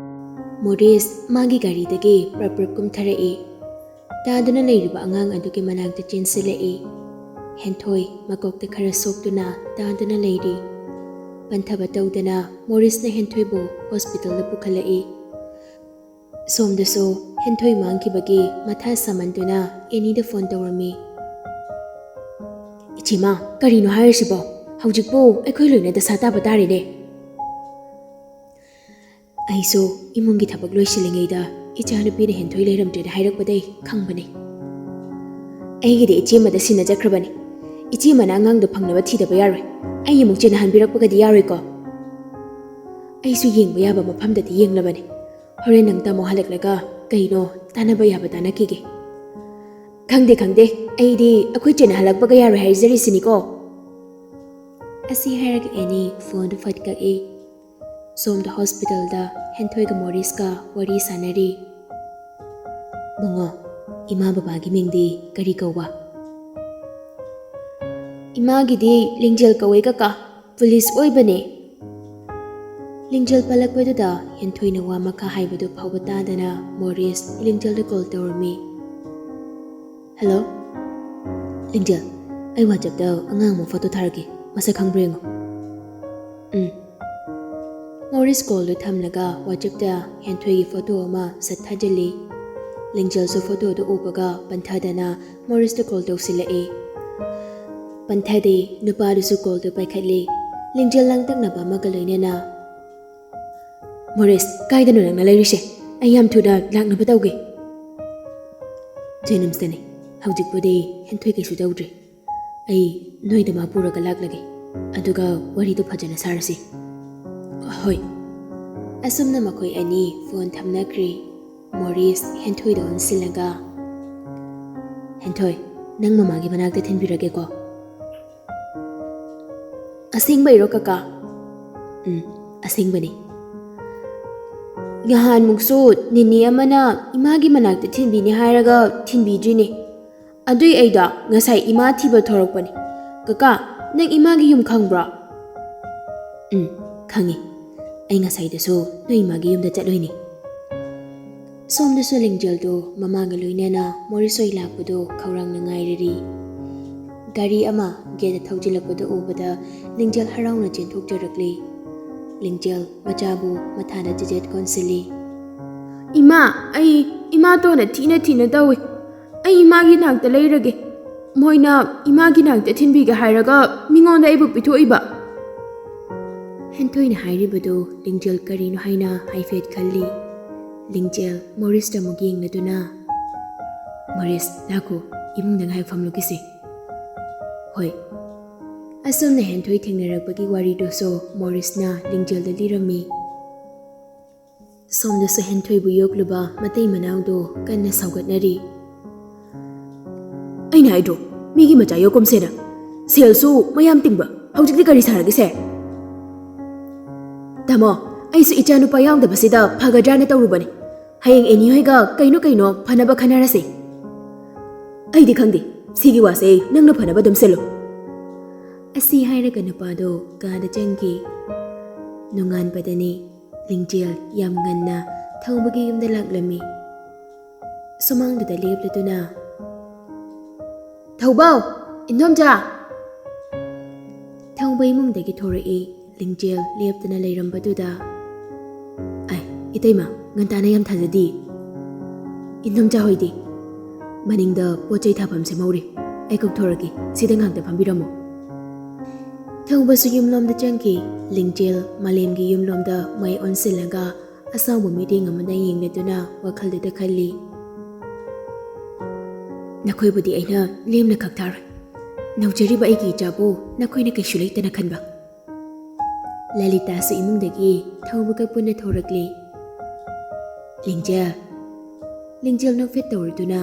ꯃꯣꯔꯤꯁ ꯃꯥꯒꯤ ꯒꯥꯔꯤꯗꯒꯤ ꯄ꯭ꯔꯞ ꯄ꯭ꯔꯞ ꯀꯨꯝꯊꯔꯛꯏ꯫ ꯇꯥꯗꯨꯅ ꯂꯩꯔꯤꯕ ꯑꯉꯥꯡ ꯑꯗꯨꯒꯤ ꯃꯅꯥꯛꯇ ꯆꯦꯟꯁꯤꯜꯂꯛꯏ꯫ ꯍꯦꯟꯊꯣꯏ ꯃꯀꯣꯛꯇ ꯈꯔ ꯁꯣꯛꯇꯨꯅ ꯇꯥꯗꯨꯅ ꯂꯩꯔꯤ꯫ ꯄꯟꯊꯕ ꯇꯧꯗꯅ ꯃꯣꯔꯤꯁꯅ ꯍꯦꯟꯊꯣꯏꯕꯨ ꯍꯣꯁꯄꯤꯇꯥꯜꯗ ꯄꯨꯈꯠꯂꯛꯏ꯫ ꯁꯣꯝꯗꯁꯨ ꯍꯦꯟꯊꯣꯏ ꯃꯥꯡꯈꯤꯕꯒꯤ ꯃꯊꯥ ꯁꯥꯃꯟꯗꯨꯅ ꯑꯦꯅꯤꯗ ꯐꯣꯟ ꯇꯧꯔꯝꯃꯤ꯫ "ꯏꯆꯦꯃ, ꯀꯔꯤꯅꯣ ꯍꯥꯏꯔꯤꯁꯤꯕꯣ? ꯍꯧꯖꯤꯛꯄꯨ ꯑꯩꯈꯣꯏ ꯂꯣꯏꯅ ꯗꯁꯥ ꯇꯥꯕ ꯇꯥꯔꯦꯅꯦ꯫" "ꯑꯩꯁꯨ ꯏꯃꯨꯡꯒꯤ ꯊꯕꯛ ꯂꯣꯏꯁꯤꯜꯂꯤꯉꯩꯗ ꯏꯆꯥꯅꯨꯄꯤꯅ ꯍꯦꯟꯊꯣꯏ ꯂꯩꯔꯝꯗ꯭ꯔꯦꯅ ꯍꯥꯏꯔꯛꯄꯗꯩ ꯈꯪꯕꯅꯦ꯫ ꯑꯩꯒꯤꯗꯤ ꯏꯆꯦꯃꯗ ꯁꯤꯟꯅꯖꯈ꯭ꯔꯕꯅꯤ꯫ ꯏꯆꯦꯃꯅ ꯑꯉꯥꯡꯗꯣ ꯐꯪꯅꯕ ꯊꯤꯗꯕ ꯌꯥꯔꯣꯏ꯫ ꯑꯩ ꯑꯃꯨꯛ ꯆꯦꯟꯅꯍꯟꯕꯤꯔꯛꯄꯒꯗꯤ ꯌꯥꯔꯣꯏꯀꯣ? ꯑꯩꯁꯨ ꯌꯦꯡꯕ ꯌꯥꯕ ꯃꯐꯝꯗꯗꯤ ꯌꯦꯡꯂꯕꯅꯤ꯫ ꯍꯣꯔꯦꯟ ꯅꯪ ꯇꯥꯃꯣ ꯍꯜꯂꯛꯂꯒ ꯀꯩꯅꯣ ꯇꯥꯟꯅꯕ ꯌꯥꯕ ꯇꯥꯟꯅꯈꯤꯒꯦ꯫" "ꯈꯪꯗꯦ, ꯈꯪꯗꯦ, ꯑꯩꯗꯤ ꯑꯩꯈꯣꯏ ꯆꯦꯅ ꯍꯜꯂꯛꯄꯒ ꯌꯥꯔꯣꯏ ꯍꯥꯏꯖꯔꯤꯁꯤꯅꯤꯀꯣ꯫" ꯑꯁꯤ ꯍꯥꯏꯔꯒ ꯑꯦꯅꯤ ꯐꯣꯟꯗꯨ ꯐꯠ ꯀꯛꯏ꯫ ꯁꯣꯝꯗ ꯍꯣꯁꯄꯤꯇꯥꯜꯗ ꯍꯦꯟꯊꯣꯏꯒ ꯃꯣꯔꯤꯁꯀ ꯋꯥꯔꯤ ꯁꯥꯟꯅꯔꯤ꯫ "ꯕꯨꯡꯉꯣ, ꯏꯃꯥ ꯕꯕꯥꯒꯤ ꯃꯤꯡꯗꯤ ꯀꯔꯤ ꯀꯧꯕ?" "ꯏꯃꯥꯒꯤꯗꯤ ꯂꯤꯡꯖꯦꯜ ꯀꯧꯋꯦ ꯀꯀꯥ, ꯄꯨꯂꯤꯁ ꯑꯣꯏꯕꯅꯦ꯫" ꯂꯤꯡꯖꯦꯜ ꯄꯜꯂꯛꯄꯗꯨꯗ ꯍꯦꯟꯊꯣꯏꯅ ꯋꯥ ꯃꯈꯥ ꯍꯥꯏꯕꯗꯨ ꯐꯥꯎꯕ ꯇꯥꯗꯅ ꯃꯣꯔꯤꯁ ꯂꯤꯡꯖꯦꯜꯗ ꯀꯣꯜ ꯇꯧꯔꯝꯃꯤ꯫ "ꯍꯜꯂꯣ, ꯂꯤꯡꯖꯦꯜ, ꯑꯩ ꯋꯥꯆꯞꯇ ꯑꯉꯥꯡ ꯑꯃ ꯐꯣꯇꯣ ꯊꯥꯔꯛꯀꯦ, ꯃꯁꯛ ꯈꯪꯕ꯭ꯔꯥ ꯌꯦꯡꯉꯣ꯫" "ꯎꯝ꯫" ꯃꯣꯔꯤꯁ ꯀꯣꯜꯗꯨ ꯊꯝꯂꯒ ꯋꯥꯆꯞꯇ ꯍꯦꯟꯊꯣꯏꯒꯤ ꯐꯣꯇꯣ ꯑꯃ ꯁꯠ ꯊꯥꯖꯤꯜꯂꯤ꯫ ꯂꯤꯡꯖꯦꯜꯁꯨ ꯐꯣꯇꯣꯗꯨ ꯎꯕꯒ ꯄꯟꯊꯗꯅ ꯃꯣꯔꯤꯁꯇ ꯀꯣꯜ ꯇꯧꯁꯤꯜꯂꯛꯏ꯫ ꯄꯟꯊꯗꯦ, ꯅꯨꯄꯥꯗꯨꯁꯨ ꯀꯣꯜꯗꯨ ꯄꯥꯏꯈꯠꯂꯤ꯫ ꯂꯤꯡꯖꯦꯜ ꯂꯥꯡꯇꯛꯅꯕ ꯑꯃꯒ ꯂꯣꯏꯅꯅ, "ꯃꯣꯔꯤꯁ, ꯀꯥꯏꯗꯅꯣ ꯅꯪꯅ ꯂꯩꯔꯤꯁꯦ? ꯑꯩ ꯌꯥꯝ ꯊꯨꯅ ꯂꯥꯛꯅꯕ ꯇꯧꯒꯦ꯫" "ꯖꯦꯅꯤꯝꯁꯇꯅꯤ꯫ ꯍꯧꯖꯤꯛꯄꯨꯗꯤ ꯍꯦꯟꯊꯣꯏ ꯀꯩꯁꯨ ꯇꯧꯗ꯭ꯔꯤ꯫ ꯑꯩ ꯅꯣꯏꯗ ꯃꯥ ꯄꯨꯔꯒ ꯂꯥꯛꯂꯒꯦ, ꯑꯗꯨꯒ ꯋꯥꯔꯤꯗꯨ ꯐꯖꯅ ꯁꯥꯔꯁꯤ꯫" "ꯍꯣꯏ꯫" ꯑꯁꯨꯝꯅ ꯃꯈꯣꯏ ꯑꯅꯤ ꯐꯣꯟ ꯊꯝꯅꯈ꯭ꯔꯦ꯫ ꯃꯣꯔꯤꯁ ꯍꯦꯟꯊꯣꯏꯗ ꯑꯣꯟꯁꯤꯜꯂꯒ, "ꯍꯦꯟꯊꯣꯏ, ꯅꯪ ꯃꯃꯥꯒꯤ ꯃꯅꯥꯛꯇ ꯊꯤꯟꯕꯤꯔꯒꯦꯀꯣ꯫" "ꯑꯁꯦꯡꯕꯩꯔꯣ ꯀꯀꯥ?" "ꯎꯝ, ꯑꯁꯦꯡꯕꯅꯤ꯫ ꯉꯍꯥꯟꯃꯨꯛꯁꯨ ꯅꯤꯅꯦ ꯑꯃꯅ ꯏꯃꯥꯒꯤ ꯃꯅꯥꯛꯇ ꯊꯤꯟꯕꯤꯅꯤ ꯍꯥꯏꯔꯒ ꯊꯤꯟꯕꯤꯗ꯭ꯔꯤꯅꯦ꯫ ꯑꯗꯨꯏ ꯑꯩꯗꯣ ꯉꯁꯥꯏ ꯏꯃꯥ ꯊꯤꯕ ꯊꯣꯔꯛꯄꯅꯦ꯫ ꯀꯀꯥ, ꯅꯪ ꯏꯃꯥꯒꯤ ꯌꯨꯝ ꯈꯪꯕ꯭ꯔꯣ?" "ꯎꯝ, ꯈꯪꯉꯤ꯫ ꯑꯩ ꯉꯁꯥꯏꯗꯁꯨ ꯅꯣꯏ ꯏꯃꯥꯒꯤ ꯌꯨꯝꯗ ꯆꯠꯂꯨꯏꯅꯦ꯫" ꯁꯣꯝꯗꯁꯨ ꯂꯤꯡꯖꯦꯜꯗꯨ ꯃꯃꯥꯒ ꯂꯣꯏꯅꯅ ꯃꯣꯔꯤꯁ ꯍꯣꯏ ꯂꯥꯛꯄꯗꯨ ꯈꯧꯔꯥꯡꯅ ꯉꯥꯏꯔꯤꯔꯤ꯫ ꯒꯥꯔꯤ ꯑꯃ ꯒꯦꯠꯇ ꯊꯧꯖꯤꯜꯂꯛꯄꯗꯨ ꯎꯕꯗ ꯂꯤꯡꯖꯦꯜ ꯍꯔꯥꯎꯅ ꯆꯦꯟꯊꯣꯛꯆꯔꯛꯂꯤ꯫ ꯂꯤꯡꯖꯦꯜ ꯃꯆꯥꯕꯨ ꯃꯊꯥꯗ ꯆꯤꯆꯦꯠ ꯀꯣꯟꯁꯤꯜꯂꯤ꯫ "ꯏꯃꯥ, ꯑꯩ ꯏꯃꯥꯇꯣꯟꯅ ꯊꯤꯅ ꯊꯤꯅ ꯇꯧꯏ꯫ ꯑꯩ ꯏꯃꯥꯒꯤ ꯅꯥꯛꯇ ꯂꯩꯔꯒꯦ꯫ ꯃꯣꯏꯅ ꯏꯃꯥꯒꯤ ꯅꯥꯛꯇ ꯊꯤꯟꯕꯤꯒꯦ ꯍꯥꯏꯔꯒ ꯃꯤꯉꯣꯟꯗ ꯑꯩꯕꯨ ꯄꯤꯊꯣꯛꯏꯕ꯫" ꯍꯦꯟꯊꯣꯏꯅ ꯍꯥꯏꯔꯤꯕꯗꯨ ꯂꯤꯡꯖꯦꯜ ꯀꯔꯤꯅꯣ ꯍꯥꯏꯅ ꯍꯥꯏꯐꯦꯠ ꯈꯜꯂꯤ꯫ ꯂꯤꯡꯖꯦꯜ ꯃꯣꯔꯤꯁꯇ ꯑꯃꯨꯛ ꯌꯦꯡꯂꯗꯨꯅ, "ꯃꯣꯔꯤꯁ, ꯂꯥꯛꯈꯣ, ꯏꯃꯨꯡꯗ ꯉꯥꯏꯍꯥꯛ ꯐꯝꯂꯨꯈꯤꯁꯤ꯫" "ꯍꯣꯏ꯫" ꯑꯁꯨꯝꯅ ꯍꯦꯟꯊꯣꯏ ꯊꯦꯡꯅꯔꯛꯄꯒꯤ ꯋꯥꯔꯤꯗꯨꯁꯨ ꯃꯣꯔꯤꯁꯅ ꯂꯤꯡꯖꯦꯜꯗ ꯂꯤꯔꯝꯃꯤ꯫ ꯁꯣꯝꯗꯁꯨ ꯍꯦꯟꯊꯣꯏꯕꯨ ꯌꯣꯛꯂꯨꯕ ꯃꯇꯩ ꯃꯅꯥꯎꯗꯨ ꯀꯟꯅ ꯁꯥꯎꯒꯠꯅꯔꯤ꯫ "ꯑꯩꯅ ꯍꯥꯏꯗ꯭ꯔꯣ, ꯃꯤꯒꯤ ꯃꯆꯥ ꯌꯣꯛꯀꯨꯝꯁꯦꯅ꯫ ꯁꯦꯜꯁꯨ ꯃꯌꯥꯝ ꯇꯤꯡꯕ꯫ ꯍꯧꯖꯤꯛꯇꯤ ꯀꯔꯤ ꯁꯥꯔꯒꯦꯁꯦ? ꯇꯥꯃꯣ, ꯑꯩꯁꯨ ꯏꯆꯥ ꯅꯨꯄꯥ ꯌꯥꯎꯗꯕꯁꯤꯗ ꯐꯒꯗ꯭ꯔꯥꯅ ꯇꯧꯔꯨꯕꯅꯤ꯫ ꯍꯌꯦꯡ ꯑꯦꯅꯤ ꯍꯣꯏꯒ ꯀꯩꯅꯣ ꯀꯩꯅꯣ ꯐꯅꯕ ꯈꯟꯅꯔꯁꯦ꯫ ꯑꯩꯗꯤ ꯈꯪꯗꯦ, ꯁꯤꯒꯤ ꯋꯥꯁꯦ ꯅꯪꯅ ꯐꯅꯕ ꯑꯗꯨꯝ ꯁꯤꯜꯂꯨ꯫ ꯑꯁꯤ ꯍꯥꯏꯔꯒ ꯅꯨꯄꯥꯗꯣ ꯀꯥꯗ ꯆꯪꯈꯤ꯫ ꯅꯣꯡꯉꯥꯟꯕꯗꯅꯤ ꯂꯤꯡꯖꯦꯜ ꯌꯥꯝ ꯉꯟꯅ ꯊꯧꯕꯒꯤ ꯌꯨꯝꯗ ꯂꯥꯛꯂꯝꯃꯤ꯫ ꯁꯨꯃꯥꯡꯗꯨꯗ ꯂꯦꯞꯂꯗꯨꯅ, "ꯊꯧꯕꯥꯎ! ꯏꯟꯗꯣꯝꯆꯥ!" ꯊꯧꯕ ꯏꯃꯨꯡꯗꯒꯤ ꯊꯣꯔꯛꯏ꯫ ꯂꯤꯡꯖꯦꯜ ꯂꯦꯞꯇꯅ ꯂꯩꯔꯝꯕꯗꯨꯗ, "ꯑꯥꯏ, ꯏꯇꯩꯃ, ꯉꯟꯇꯥꯅ ꯌꯥꯝ ꯊꯥꯖꯗꯤ꯫ ꯏꯟꯗꯣꯝꯆꯥ ꯍꯣꯏꯗꯤ?" "ꯃꯅꯤꯡꯗ ꯄꯣꯠ ꯆꯩ ꯊꯥꯐꯝ ꯁꯦꯝꯍꯧꯔꯤ꯫ ꯑꯩ ꯀꯧꯊꯣꯔꯛꯀꯦ, ꯁꯤꯗ ꯉꯥꯛꯇ ꯐꯝꯕꯤꯔꯝꯃꯣ꯫" ꯊꯧꯕꯁꯨ ꯌꯨꯝꯂꯣꯝꯗ ꯆꯪꯈꯤ꯫ ꯂꯤꯡꯖꯦꯜ ꯃꯥꯂꯦꯝꯒꯤ ꯌꯨꯝꯂꯣꯝꯗ ꯃꯥꯏ ꯑꯣꯟꯁꯤꯜꯂꯒ ꯑꯁꯥꯡꯕ ꯃꯤꯠꯌꯦꯡ ꯑꯃꯅ ꯌꯦꯡꯂꯗꯨꯅ ꯋꯥꯈꯜꯗꯨꯗ ꯈꯜꯂꯤ, "ꯅꯈꯣꯏꯕꯨꯗꯤ ꯑꯩꯅ ꯂꯦꯝꯅ ꯈꯛ ꯊꯥꯔꯣꯏ꯫ ꯅꯧꯖꯔꯤꯕ ꯑꯩꯒꯤ ꯏꯆꯥꯕꯨ ꯅꯈꯣꯏꯅ ꯀꯩꯁꯨ ꯂꯩꯇꯅ ꯈꯟꯕ꯫" ꯂꯂꯤꯇꯥꯁꯨ ꯏꯃꯨꯡꯗꯒꯤ ꯊꯧꯕꯒ ꯄꯨꯟꯅ ꯊꯣꯔꯛꯂꯤ꯫ "ꯂꯤꯡꯖꯦꯜ꯫" ꯂꯤꯡꯖꯦꯜ ꯅꯣꯛꯐꯦꯠ ꯇꯧꯔꯗꯨꯅ,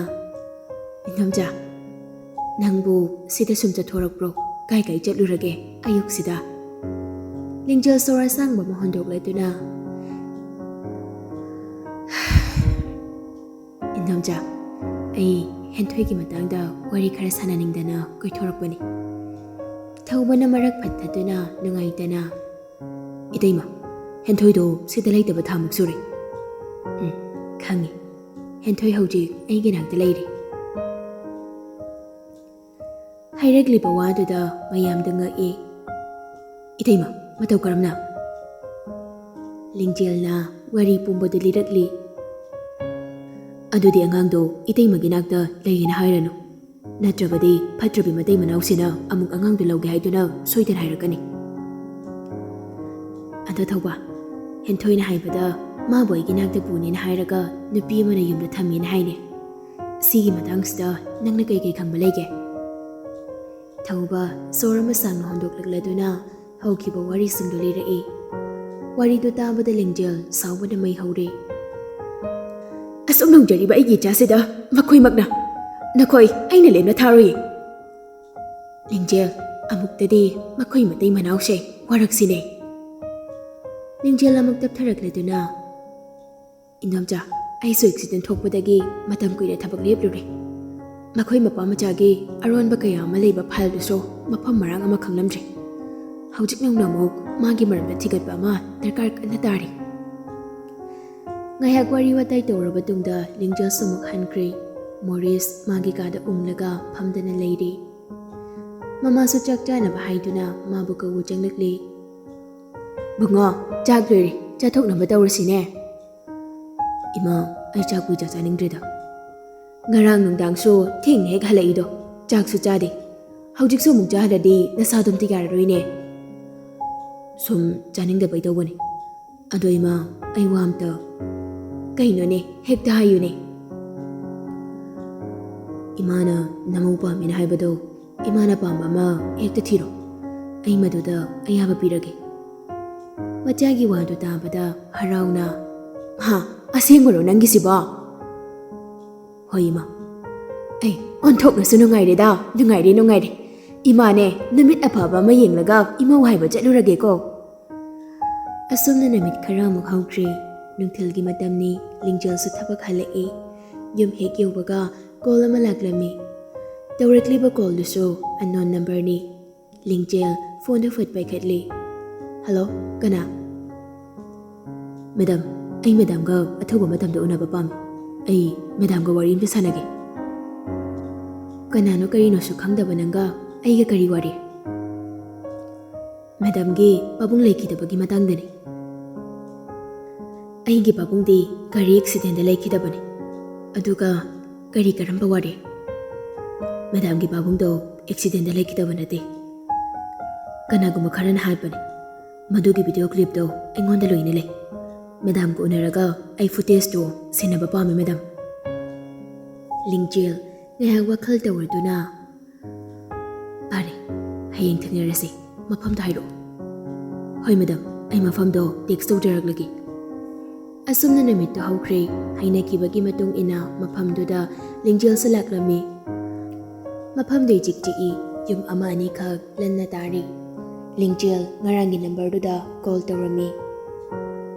"ꯏꯟꯗꯣꯝꯆꯥ, ꯅꯪꯕꯨ ꯁꯤꯗ ꯁꯨꯝ ꯆꯠꯊꯣꯔꯛꯄ꯭ꯔꯣ? ꯀꯥꯏ ꯀꯥꯏ ꯆꯠꯂꯨꯔꯒꯦ ꯑꯌꯨꯛꯁꯤꯗ?" ꯂꯤꯡꯖꯦꯜ ꯁꯣꯔ ꯑꯁꯥꯡꯕ ꯑꯃ ꯍꯣꯟꯗꯣꯛꯂꯗꯨꯅ, "ꯏꯟꯗꯣꯝꯆꯥ, ꯑꯩ ꯍꯦꯟꯊꯣꯏꯒꯤ ꯃꯇꯥꯡꯗ ꯋꯥꯔꯤ ꯈꯔ ꯁꯥꯟꯅꯅꯤꯡꯗꯅ ꯀꯣꯏꯊꯣꯔꯛꯄꯅꯤ꯫" ꯊꯧꯕꯅ ꯃꯔꯛ ꯐꯠꯊꯗꯨꯅ ꯅꯨꯡꯉꯥꯏꯇꯅ, "ꯏꯇꯩꯃ, ꯍꯦꯟꯊꯣꯏꯗꯣ ꯁꯤꯗ ꯂꯩꯇꯕ ꯊꯥꯃꯨꯛ ꯁꯨꯔꯦ꯫" "ꯎꯝ, ꯈꯪꯉꯤ꯫ ꯍꯦꯟꯊꯣꯏ ꯍꯧꯖꯤꯛ ꯑꯩꯒꯤ ꯅꯥꯛꯇ ꯂꯩꯔꯤ꯫" ꯍꯥꯏꯔꯛꯂꯤꯕ ꯋꯥꯗꯨꯗ ꯃꯌꯥꯝꯗ ꯉꯛꯏ꯫ "ꯏꯇꯩꯃ, ꯃꯇꯧ ꯀꯔꯝꯅ?" ꯂꯤꯡꯖꯦꯜꯅ ꯋꯥꯔꯤ ꯄꯨꯝꯕꯗꯨ ꯂꯤꯔꯛꯂꯤ꯫ "ꯑꯗꯨꯗꯤ ꯑꯉꯥꯡꯗꯣ ꯏꯇꯩꯃꯒꯤ ꯅꯥꯛꯇ ꯂꯩꯌꯦꯅ ꯍꯥꯏꯔꯅꯨ꯫ ꯅꯠꯇ꯭ꯔꯕꯗꯤ ꯐꯠꯇ꯭ꯔꯕꯤ ꯃꯇꯩ ꯃꯅꯥꯎꯁꯤꯅ ꯑꯃꯨꯛ ꯑꯉꯥꯡꯗꯨ ꯂꯧꯒꯦ ꯍꯥꯏꯗꯨꯅ ꯁꯣꯏꯗꯅ ꯍꯥꯏꯔꯛꯀꯅꯤ꯫" "ꯑꯗꯣ ꯊꯧꯕ, ꯍꯦꯟꯊꯣꯏꯅ ꯍꯥꯏꯕꯗ ꯃꯥꯕꯨ ꯑꯩꯒꯤ ꯅꯥꯛꯇ ꯄꯨꯅꯦꯅ ꯍꯥꯏꯔꯒ ꯅꯨꯄꯤ ꯑꯃꯅ ꯌꯨꯝꯗ ꯊꯝꯃꯦꯅ ꯍꯥꯏꯅꯦ꯫ ꯁꯤꯒꯤ ꯃꯇꯥꯡꯁꯤꯗ ꯅꯪꯅ ꯀꯩ ꯀꯩ ꯈꯪꯕ ꯂꯩꯒꯦ?" ꯊꯧꯕ ꯁꯣꯔ ꯑꯃ ꯁꯥꯡꯅ ꯍꯣꯟꯗꯣꯛꯂꯛꯂꯗꯨꯅ ꯍꯧꯈꯤꯕ ꯋꯥꯔꯤꯁꯤꯡꯗꯨ ꯂꯤꯔꯛꯏ꯫ ꯋꯥꯔꯤꯗꯨ ꯇꯥꯕꯗ ꯂꯤꯡꯖꯦꯜ ꯁꯥꯎꯕꯅ ꯃꯩ ꯍꯧꯔꯦ꯫ "ꯑꯁꯨꯛ ꯅꯧꯖꯔꯤꯕ ꯑꯩꯒꯤ ꯏꯆꯥꯁꯤꯗ ꯃꯈꯣꯏꯃꯛꯅ, ꯅꯈꯣꯏ ꯑꯩꯅ ꯂꯦꯝꯅ ꯊꯥꯔꯣꯏ꯫" "ꯂꯤꯡꯖꯦꯜ, ꯑꯃꯨꯛꯇꯗꯤ ꯃꯈꯣꯏ ꯃꯇꯩ ꯃꯅꯥꯎꯁꯦ ꯋꯥꯔꯛꯁꯤꯅꯦ꯫ ꯂꯤꯡꯖꯦꯜ ꯑꯃꯨꯛ ꯇꯞꯊꯔꯛꯂꯗꯨꯅ, "ꯏꯟꯗꯣꯝꯆꯥ, ꯑꯩꯁꯨ ꯑꯦꯛꯁꯤꯗꯦꯟ ꯊꯣꯛꯄꯗꯒꯤ ꯃꯇꯝ ꯀꯨꯏꯅ ꯊꯕꯛ ꯂꯦꯞꯂꯨꯔꯦ꯫ ꯃꯈꯣꯏ ꯃꯄꯥ ꯃꯆꯥꯒꯤ ꯑꯔꯣꯟꯕ ꯀꯌꯥ ꯑꯃ ꯂꯩꯕ ꯐꯥꯏꯜꯗꯨꯁꯨ ꯃꯐꯝ ꯃꯔꯥꯡ ꯑꯃ ꯈꯪꯂꯝꯗ꯭ꯔꯦ꯫ ꯍꯧꯖꯤꯛ ꯅꯧꯅ ꯑꯃꯨꯛ ꯃꯥꯒꯤ ꯃꯔꯝꯗ ꯊꯤꯒꯠꯄ ꯑꯃ ꯗꯔꯀꯥꯔ ꯀꯟꯅ ꯇꯥꯔꯤ꯫" ꯉꯥꯏꯍꯥꯛ ꯋꯥꯔꯤ ꯋꯥꯇꯥꯏ ꯇꯧꯔꯕ ꯇꯨꯡꯗ ꯂꯤꯡꯖꯦꯜꯁꯨ ꯑꯃꯨꯛ ꯍꯟꯈ꯭ꯔꯦ꯫ ꯃꯣꯔꯤꯁ ꯃꯥꯒꯤ ꯀꯥꯗ ꯎꯪꯂꯒ ꯐꯝꯗꯅ ꯂꯩꯔꯤ꯫ ꯃꯃꯥꯁꯨ ꯆꯥꯛ ꯆꯥꯅꯕ ꯍꯥꯏꯗꯨꯅ ꯃꯥꯕꯨ ꯀꯧꯕ ꯆꯪꯂꯛꯂꯤ꯫ "ꯕꯨꯡꯉꯣ, ꯆꯥꯛ ꯂꯣꯏꯔꯦ, ꯆꯥꯊꯣꯛꯅꯕ ꯇꯧꯔꯁꯤꯅꯦ꯫" "ꯏꯃꯥ, ꯑꯩ ꯆꯥꯛ ꯀꯨꯏ ꯆꯥ ꯆꯥꯅꯤꯡꯗ꯭ꯔꯦꯗ꯫ ꯉꯔꯥꯡ ꯅꯨꯡꯗꯥꯡꯁꯨ ꯊꯦꯡꯅ ꯍꯦꯛ ꯍꯜꯂꯛꯏꯗꯣ, ꯆꯥꯛꯁꯨ ꯆꯥꯗꯦ꯫ ꯍꯧꯖꯤꯛꯁꯨ ꯑꯃꯨꯛ ꯆꯥꯍꯜꯂꯗꯤ ꯅꯁꯥꯗꯣ ꯑꯝꯇ ꯌꯥꯔꯔꯣꯏꯅꯦ꯫" "ꯁꯨꯝ ꯆꯥꯅꯤꯡꯗꯕꯩ ꯇꯧꯕꯅꯦ꯫ ꯑꯗꯣ ꯏꯃꯥ, ꯑꯩ ꯋꯥ ꯑꯝꯇ꯫" "ꯀꯩꯅꯣꯅꯦ, ꯍꯦꯛꯇ ꯍꯥꯏꯌꯨꯅꯦ꯫" "ꯏꯃꯥꯅ ꯅꯃꯧ ꯄꯥꯝꯃꯦꯅ ꯍꯥꯏꯕꯗꯣ, ꯏꯃꯥꯅ ꯄꯥꯝꯕ ꯑꯃ ꯍꯦꯛꯇ ꯊꯤꯔꯣ꯫ ꯑꯩ ꯃꯗꯨꯗ ꯑꯌꯥꯕ ꯄꯤꯔꯒꯦ꯫" ꯃꯆꯥꯒꯤ ꯋꯥꯗꯨ ꯇꯥꯕꯗ ꯍꯔꯥꯎꯅ, "ꯍꯥ, ꯑꯁꯦꯡꯕꯔꯣ ꯅꯪꯒꯤꯁꯤꯕꯣ?" "ꯍꯣꯏ ꯏꯃꯥ꯫" "ꯑꯩ ꯑꯣꯟꯊꯣꯛꯅꯁꯨ ꯅꯨꯡꯉꯥꯏꯔꯦꯗ, ꯅꯨꯡꯉꯥꯏꯔꯦ, ꯅꯨꯡꯉꯥꯏꯔꯦ꯫ ꯏꯃꯥꯅꯦ, ꯅꯨꯃꯤꯠ ꯑꯐꯕ ꯑꯃ ꯌꯦꯡꯂꯒ ꯏꯃꯧ ꯍꯥꯏꯕ ꯆꯠꯂꯨꯔꯒꯦꯀꯣ꯫" ꯑꯁꯨꯝꯅ ꯅꯨꯃꯤꯠ ꯈꯔꯃꯨꯛ ꯍꯧꯈ꯭ꯔꯦ꯫ ꯅꯨꯡꯊꯤꯜꯒꯤ ꯃꯇꯝꯅꯤ, ꯂꯤꯡꯖꯦꯜꯁꯨ ꯊꯕꯛ ꯍꯜꯂꯛꯏ꯫ ꯌꯨꯝ ꯍꯦꯛ ꯌꯧꯕꯒ ꯀꯣꯜ ꯑꯃ ꯂꯥꯛꯂꯝꯃꯤ꯫ ꯇꯧꯔꯛꯂꯤꯕ ꯀꯣꯜꯗꯨꯁꯨ ꯑꯟꯅꯣꯟ ꯅꯝꯕꯔꯅꯤ꯫ ꯂꯤꯡꯖꯦꯜ ꯐꯣꯟꯗꯨ ꯐꯠ ꯄꯥꯏꯈꯠꯂꯤ꯫ "ꯍꯜꯂꯣ, ꯀꯅꯥ?" "ꯃꯦꯗꯥꯝ, ꯑꯩ ꯃꯦꯗꯥꯝꯒ ꯑꯊꯨꯕ ꯃꯇꯝꯗ ꯎꯅꯕ ꯄꯥꯝꯃꯤ꯫ ꯑꯩ ꯃꯦꯗꯥꯝꯒ ꯋꯥꯔꯤ ꯑꯝꯇ ꯁꯥꯟꯅꯒꯦ꯫" "ꯀꯅꯥꯅꯣ ꯀꯔꯤꯅꯣꯁꯨ ꯈꯪꯗꯕ ꯅꯪꯒ ꯑꯩꯒ ꯀꯔꯤ ꯋꯥꯔꯤ?" "ꯃꯦꯗꯥꯝꯒꯤ ꯄꯥꯕꯨꯡ ꯂꯩꯈꯤꯗꯕꯒꯤ ꯃꯇꯥꯡꯗꯅꯤ꯫" "ꯑꯩꯒꯤ ꯄꯥꯕꯨꯡꯗꯤ ꯒꯥꯔꯤ ꯑꯦꯛꯁꯤꯗꯦꯟꯗ ꯂꯩꯈꯤꯗꯕꯅꯤ꯫" "ꯑꯗꯨꯒ ꯀꯔꯤ ꯀꯔꯝꯕ ꯋꯥꯔꯤ?" "ꯃꯦꯗꯥꯝꯒꯤ ꯄꯥꯕꯨꯡꯗꯣ ꯑꯦꯛꯁꯤꯗꯦꯟꯗ ꯂꯩꯈꯤꯗꯕ ꯅꯠꯇꯦ꯫ ꯀꯅꯥꯒꯨꯝꯕ ꯈꯔꯅ ꯍꯥꯏꯕꯅꯤ꯫ ꯃꯗꯨꯒꯤ ꯚꯤꯗꯤꯑꯣ ꯀ꯭ꯂꯤꯞꯇꯣ ꯑꯩꯉꯣꯟꯗ ꯂꯣꯏꯅ ꯂꯩ꯫ ꯃꯦꯗꯥꯝꯒ ꯎꯅꯔꯒ ꯑꯩ ꯐꯨꯇꯦꯖꯇꯨ ꯁꯤꯟꯅꯕ ꯄꯥꯝꯃꯤ, ꯃꯦꯗꯥꯝ꯫" ꯂꯤꯡꯖꯦꯜ ꯉꯥꯏꯍꯥꯛ ꯋꯥꯈꯜ ꯇꯧꯔꯗꯨꯅ, "ꯐꯔꯦ, ꯍꯌꯦꯡ ꯊꯦꯡꯅꯔꯁꯤ꯫ ꯃꯐꯝꯗꯣ ꯍꯥꯏꯔꯛꯑꯣ꯫" "ꯍꯣꯏ, ꯃꯦꯗꯥꯝ, ꯑꯩ ꯃꯐꯝꯗꯣ ꯇꯦꯛꯁ ꯇꯧꯖꯔꯛꯂꯒꯦ꯫" ꯑꯁꯨꯝꯅ ꯅꯨꯃꯤꯠꯇꯨ ꯍꯧꯈ꯭ꯔꯦ꯫ ꯍꯥꯏꯅꯈꯤꯕꯒꯤ ꯃꯇꯨꯡ ꯏꯟꯅ ꯃꯐꯝꯗꯨꯗ ꯂꯤꯡꯖꯦꯜꯁꯨ ꯂꯥꯛꯂꯝꯃꯤ꯫ ꯃꯐꯝꯗꯨ ꯏꯆꯤꯛ ꯆꯤꯛꯏ꯫ ꯌꯨꯝ ꯑꯃ ꯑꯅꯤꯈꯛ ꯂꯟꯅ ꯇꯥꯔꯤ꯫ ꯂꯤꯡꯖꯦꯜ ꯉꯔꯥꯡꯒꯤ ꯅꯝꯕꯔꯗꯨꯗ ꯀꯣꯜ ꯇꯧꯔꯝꯃꯤ꯫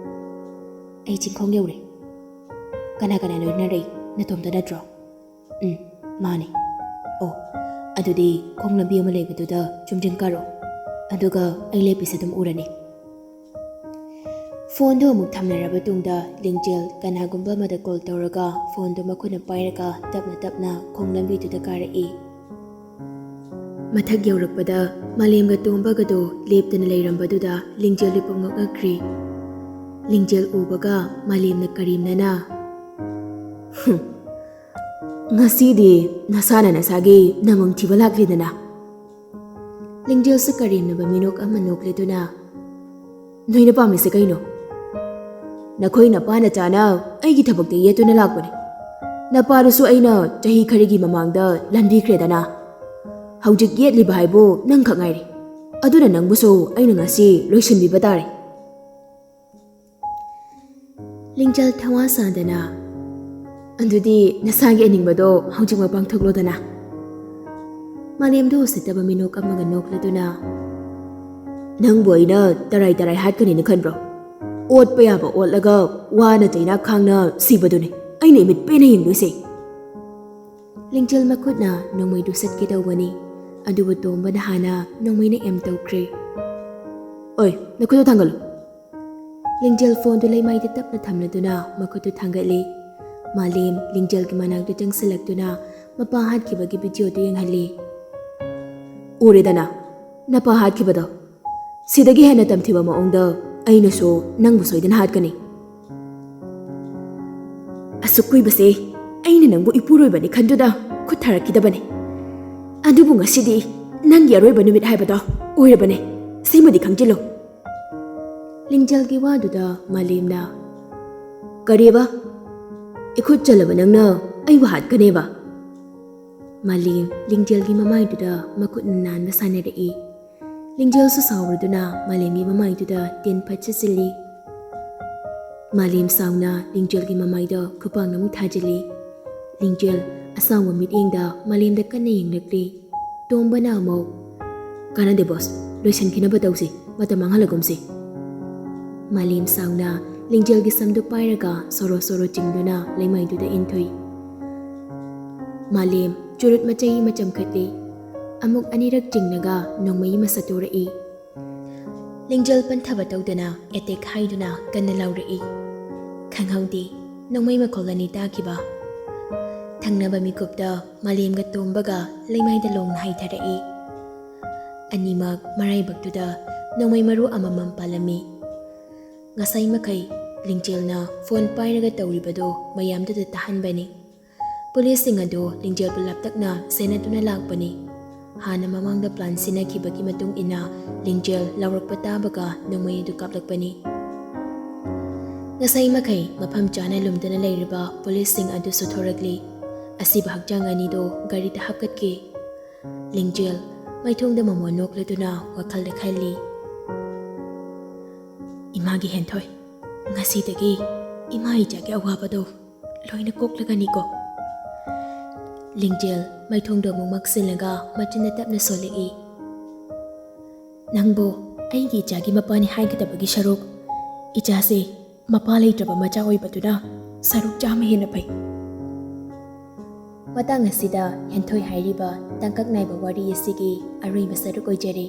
"ꯑꯩ ꯆꯤꯡꯈꯣꯡ ꯌꯧꯔꯦ꯫ ꯀꯅꯥ ꯀꯅꯥ ꯂꯣꯏꯅꯔꯛꯏ? ꯅꯇꯣꯝꯇ ꯅꯠꯇ꯭ꯔꯣ?" "ꯎꯝ, ꯃꯥꯅꯦ꯫" "ꯑꯣ, ꯑꯗꯨꯗꯤ ꯈꯣꯡ ꯂꯝꯕꯤ ꯑꯃ ꯂꯩꯕꯗꯨꯗ ꯆꯨꯝꯗ꯭ꯔꯤꯡ ꯀꯥꯔꯣ꯫ ꯑꯗꯨꯒ ꯑꯩ ꯂꯦꯞꯄꯤꯁꯦ ꯑꯗꯨꯝ ꯎꯔꯅꯤ꯫" ꯐꯣꯟꯗꯨ ꯑꯃꯨꯛ ꯊꯝꯅꯔꯕ ꯇꯨꯡꯗ ꯂꯤꯡꯖꯦꯜ ꯀꯅꯥꯒꯨꯝꯕ ꯑꯃꯗ ꯀꯣꯜ ꯇꯧꯔꯒ ꯐꯣꯟꯗꯨ ꯃꯈꯨꯠꯅ ꯄꯥꯏꯔꯒ ꯇꯞꯅ ꯇꯞꯅ ꯈꯣꯡ ꯂꯝꯕꯤꯗꯨꯗ ꯀꯥꯔꯛꯏ꯫ ꯃꯊꯛ ꯌꯧꯔꯛꯄꯗ ꯃꯥꯂꯦꯝꯒ ꯇꯣꯝꯕꯒꯗꯣ ꯂꯦꯞꯇꯅ ꯂꯩꯔꯝꯕꯗꯨꯗ ꯂꯤꯡꯖꯦꯜ ꯂꯨꯄꯝ ꯉꯛꯉꯛꯈ꯭ꯔꯤ꯫ ꯂꯤꯡꯖꯦꯜ ꯎꯕꯒ ꯃꯥꯂꯦꯝꯅ ꯀꯔꯦꯝꯅꯅ, "ꯍꯨꯝ, ꯉꯁꯤꯗꯤ ꯅꯁꯥꯅ ꯅꯁꯥꯒꯤ ꯅꯃꯪ ꯊꯤꯕ ꯂꯥꯛꯂꯦꯗꯅ꯫" ꯂꯤꯡꯖꯦꯜꯁꯨ ꯀꯔꯦꯝꯅꯕ ꯃꯤꯅꯣꯛ ꯑꯃ ꯅꯣꯛꯂꯗꯨꯅ, "ꯅꯣꯏꯅ ꯄꯥꯝꯃꯤꯁꯦ ꯀꯩꯅꯣ? ꯅꯈꯣꯏ ꯅꯄꯥ ꯅꯆꯥꯅ ꯑꯩꯒꯤ ꯊꯕꯛꯇ ꯌꯦꯠꯇꯨꯅ ꯂꯥꯛꯄꯅꯦ꯫ ꯅꯄꯥꯗꯨꯁꯨ ꯑꯩꯅ ꯆꯍꯤ ꯈꯔꯒꯤ ꯃꯃꯥꯡꯗ ꯂꯟꯕꯤꯈ꯭ꯔꯦꯗꯅ꯫ ꯍꯧꯖꯤꯛ ꯌꯦꯠꯂꯤꯕ ꯍꯥꯏꯕꯨ ꯅꯪꯈꯛ ꯉꯥꯏꯔꯦ꯫ ꯑꯗꯨꯅ ꯅꯪꯕꯨꯁꯨ ꯑꯩꯅ ꯉꯁꯤ ꯂꯣꯏꯁꯤꯟꯕꯤꯕ ꯇꯥꯔꯦ꯫" ꯂꯤꯡꯖꯦꯜ ꯊꯋꯥ ꯁꯥꯗꯅ, "ꯑꯗꯨꯗꯤ ꯅꯁꯥꯒꯤ ꯑꯅꯤꯡꯕꯗꯣ ꯍꯧꯖꯤꯛꯃꯛ ꯄꯥꯡꯊꯣꯛꯂꯣꯗꯅ꯫" ꯃꯥꯂꯦꯝꯗꯨ ꯎꯁꯤꯠꯇꯕ ꯃꯤꯅꯣꯛ ꯑꯃꯒ ꯅꯣꯛꯂꯗꯨꯅ, "ꯅꯪꯕꯨ ꯑꯩꯅ ꯇꯔꯥꯏ ꯇꯔꯥꯏ ꯍꯥꯠꯀꯅꯤꯅ ꯈꯟꯕ꯭ꯔꯣ? ꯑꯣꯠꯄ ꯌꯥꯕ ꯑꯣꯠꯂꯒ ꯋꯥꯅ ꯆꯩꯅꯥ ꯈꯥꯡꯅ ꯁꯤꯕꯗꯨꯅꯤ ꯑꯩꯅ ꯏꯃꯤꯠ ꯄꯦꯟꯅ ꯌꯦꯡꯗꯣꯏꯁꯦ꯫" ꯂꯤꯡꯖꯦꯜ ꯃꯈꯨꯠꯅ ꯅꯣꯡꯃꯩꯗꯨ ꯁꯠꯀꯦ ꯇꯧꯕꯅꯤ, ꯑꯗꯨꯕꯨ ꯇꯣꯝꯕꯅ ꯍꯥꯟꯅ ꯅꯣꯡꯃꯩꯅ ꯑꯦꯝ ꯇꯧꯈ꯭ꯔꯦ꯫ "ꯑꯣꯏ, ꯅꯈꯨꯠꯇꯣ ꯊꯥꯡꯒꯠꯂꯨ꯫" ꯂꯤꯡꯖꯦꯜ ꯐꯣꯟꯗꯨ ꯂꯩꯃꯥꯏꯗ ꯇꯞꯅ ꯊꯝꯂꯗꯨꯅ ꯃꯈꯨꯠꯇꯨ ꯊꯥꯡꯒꯠꯂꯤ꯫ ꯃꯥꯂꯦꯝ ꯂꯤꯡꯖꯦꯜꯒꯤ ꯃꯅꯥꯛꯇ ꯆꯪꯁꯤꯜꯂꯛꯇꯨꯅ ꯃꯄꯥ ꯍꯥꯠꯈꯤꯕꯒꯤ ꯚꯤꯗꯤꯑꯣꯗꯨ ꯌꯦꯡꯍꯜꯂꯤ꯫ "ꯎꯔꯦꯗꯅ, ꯅꯄꯥ ꯍꯥꯠꯈꯤꯕꯗꯣ꯫ ꯁꯤꯗꯒꯤ ꯍꯦꯟꯅ ꯇꯝꯊꯤꯕ ꯃꯑꯣꯡꯗ ꯑꯩꯅꯁꯨ ꯅꯪꯕꯨ ꯁꯣꯏꯗꯅ ꯍꯥꯠꯀꯅꯤ꯫ ꯑꯁꯨꯛ ꯀꯨꯏꯕꯁꯦ ꯑꯩꯅ ꯅꯪꯕꯨ ꯏꯄꯨꯔꯣꯏꯕꯅꯤ ꯈꯟꯗꯨꯅ ꯈꯨꯠ ꯊꯥꯔꯛꯈꯤꯗꯕꯅꯤ꯫ ꯑꯗꯨꯕꯨ ꯉꯁꯤꯗꯤ ꯅꯪꯒꯤ ꯑꯔꯣꯏꯕ ꯅꯨꯃꯤꯠ ꯍꯥꯏꯕꯗꯣ ꯑꯣꯏꯔꯕꯅꯦ꯫ ꯁꯤꯃꯗꯤ ꯈꯪꯖꯤꯜꯂꯨ꯫" ꯂꯤꯡꯖꯦꯜꯒꯤ ꯋꯥꯗꯨꯗ ꯃꯥꯂꯦꯝꯅ, "ꯀꯔꯤꯕ? ꯏꯈꯨꯠ ꯆꯜꯂꯕ ꯅꯪꯅ ꯑꯩꯕꯨ ꯍꯥꯠꯀꯅꯦꯕ?" ꯃꯥꯂꯦꯝ ꯂꯤꯡꯖꯦꯜꯒꯤ ꯃꯃꯥꯏꯗꯨꯗ ꯃꯈꯨꯠꯅ ꯅꯥꯟꯕ ꯁꯥꯟꯅꯔꯛꯏ꯫ ꯂꯤꯡꯖꯦꯜꯁꯨ ꯁꯥꯎꯔꯗꯨꯅ ꯃꯥꯂꯦꯝꯒꯤ ꯃꯃꯥꯏꯗꯨꯗ ꯇꯤꯟ ꯐꯠ ꯆꯠꯁꯤꯜꯂꯤ꯫ ꯃꯥꯂꯦꯝ ꯁꯥꯎꯅ ꯂꯤꯡꯖꯦꯜꯒꯤ ꯃꯃꯥꯏꯗ ꯈꯨꯄꯥꯛꯅ ꯑꯃꯨꯛ ꯊꯥꯖꯤꯜꯂꯤ꯫ ꯂꯤꯡꯖꯦꯜ ꯑꯁꯥꯎꯕ ꯃꯤꯠꯌꯦꯡꯗ ꯃꯥꯂꯦꯝꯗ ꯀꯟꯅ ꯌꯦꯡꯂꯛꯂꯤ꯫ ꯇꯣꯝꯕꯅ ꯑꯃꯨꯛ, "ꯀꯥꯟꯅꯗꯦ ꯕꯣꯁ, ꯂꯣꯏꯁꯤꯟꯈꯤꯅꯕ ꯇꯧꯁꯤ, ꯃꯇꯝ ꯃꯥꯡꯍꯜꯂꯒꯨꯝꯁꯤ"꯫ ꯃꯥꯂꯦꯝ ꯁꯥꯎꯅ ꯂꯤꯡꯖꯦꯜꯒꯤ ꯁꯝꯗꯨ ꯄꯥꯏꯔꯒ ꯁꯣꯔꯣ ꯁꯣꯔꯣ ꯆꯤꯡꯗꯨꯅ ꯂꯩꯃꯥꯏꯗꯨꯗ ꯏꯟꯊꯨꯏ꯫ ꯃꯥꯂꯦꯝ ꯆꯨꯔꯨꯠ ꯃꯆꯩ ꯑꯃ ꯆꯝꯈꯠꯂꯤ꯫ ꯑꯃꯨꯛ ꯑꯅꯤꯔꯛ ꯆꯤꯡꯂꯒ ꯅꯣꯡꯃꯩ ꯑꯃ ꯁꯠꯇꯣꯔꯛꯏ꯫ ꯂꯤꯡꯖꯦꯜ ꯄꯟꯊꯕ ꯇꯧꯗꯅ ꯑꯦꯇꯦꯛ ꯍꯥꯏꯗꯨꯅ ꯀꯟꯅ ꯂꯥꯎꯔꯛꯏ꯫ ꯈꯪꯍꯧꯗꯦ, ꯅꯣꯡꯃꯩ ꯃꯈꯣꯜ ꯑꯅꯤ ꯇꯥꯈꯤꯕ꯫ ꯊꯪꯅꯕ ꯃꯤꯀꯨꯞꯇ ꯃꯥꯂꯦꯝꯒ ꯇꯣꯝꯕꯒ ꯂꯩꯃꯥꯏꯗ ꯂꯣꯡꯅ ꯍꯥꯏꯊꯔꯛꯏ꯫ ꯑꯅꯤꯃꯛ ꯃꯔꯥꯏꯕꯛꯇꯨꯗ ꯅꯣꯡꯃꯩ ꯃꯔꯨ ꯑꯃꯃꯝ ꯄꯥꯜꯂꯝꯃꯤ꯫ ꯉꯁꯥꯏ ꯃꯈꯩ ꯂꯤꯡꯖꯦꯜꯅ ꯐꯣꯟ ꯄꯥꯏꯔꯒ ꯇꯧꯔꯤꯕꯗꯨ ꯃꯌꯥꯝꯗꯨꯗ ꯇꯥꯍꯟꯕꯅꯤ꯫ ꯄꯨꯂꯤꯁꯁꯤꯡ ꯑꯗꯨ ꯂꯤꯡꯖꯦꯜꯕꯨ ꯂꯥꯞꯇꯛꯅ ꯁꯦꯟꯅꯗꯨꯅ ꯂꯥꯛꯄꯅꯤ꯫ ꯍꯥꯟꯅ ꯃꯃꯥꯡꯗ ꯄ꯭ꯂꯥꯟ ꯁꯤꯟꯅꯈꯤꯕꯒꯤ ꯃꯇꯨꯡ ꯏꯟꯅ ꯂꯤꯡꯖꯦꯜ ꯂꯥꯎꯔꯛꯄ ꯇꯥꯕꯒ ꯅꯣꯡꯃꯩ ꯑꯗꯨ ꯀꯥꯞꯂꯛꯄꯅꯤ꯫ ꯉꯁꯥꯏ ꯃꯈꯩ ꯃꯐꯝ ꯆꯥꯅ ꯂꯨꯝꯗꯨꯅ ꯂꯩꯔꯤꯕ ꯄꯨꯂꯤꯁꯁꯤꯡ ꯑꯗꯨꯁꯨ ꯊꯣꯔꯛꯂꯤ꯫ ꯑꯁꯤꯕ ꯍꯛꯆꯥꯡ ꯑꯅꯤꯗꯨ ꯒꯥꯔꯤꯗ ꯍꯥꯞꯀꯠꯈꯤ꯫ ꯂꯤꯡꯖꯦꯜ ꯃꯥꯏꯊꯣꯡꯗ ꯃꯃꯣꯟ ꯅꯣꯛꯂꯗꯨꯅ ꯋꯥꯈꯜꯗ ꯈꯜꯂꯤ, "ꯏꯃꯥꯒꯤ ꯍꯦꯟꯊꯣꯏ, ꯉꯁꯤꯗꯒꯤ ꯏꯃꯥ ꯏꯆꯥꯒꯤ ꯑꯋꯥꯕꯗꯣ ꯂꯣꯏꯅ ꯀꯣꯛꯂꯒꯅꯤꯀꯣ"꯫ ꯂꯤꯡꯖꯦꯜ ꯃꯥꯏꯊꯣꯡꯗꯣ ꯑꯃꯨꯛ ꯃꯛꯁꯤꯜꯂꯒ ꯃꯆꯤꯟꯗ ꯇꯞꯅ ꯁꯣꯜꯂꯛꯏ, "ꯅꯪꯕꯨ ꯑꯩꯒꯤ ꯏꯆꯥꯒꯤ ꯃꯄꯥꯅꯤ ꯍꯥꯏꯒꯗꯕꯒꯤ ꯁꯔꯨꯛ, ꯏꯆꯥꯁꯦ ꯃꯄꯥ ꯂꯩꯇ꯭ꯔꯕ ꯃꯆꯥ ꯑꯣꯏꯕꯗꯨꯅ ꯁꯔꯨꯛ ꯆꯥꯝꯃ ꯍꯦꯟꯅ ꯐꯩ"꯫ ꯃꯇꯥꯡ ꯑꯁꯤꯗ ꯍꯦꯟꯊꯣꯏ ꯍꯥꯏꯔꯤꯕ ꯇꯥꯡꯀꯛ ꯅꯥꯏꯕ ꯋꯥꯔꯤ ꯑꯁꯤꯒꯤ ꯑꯔꯣꯏꯕ ꯁꯔꯨꯛ ꯑꯣꯏꯖꯔꯤ꯫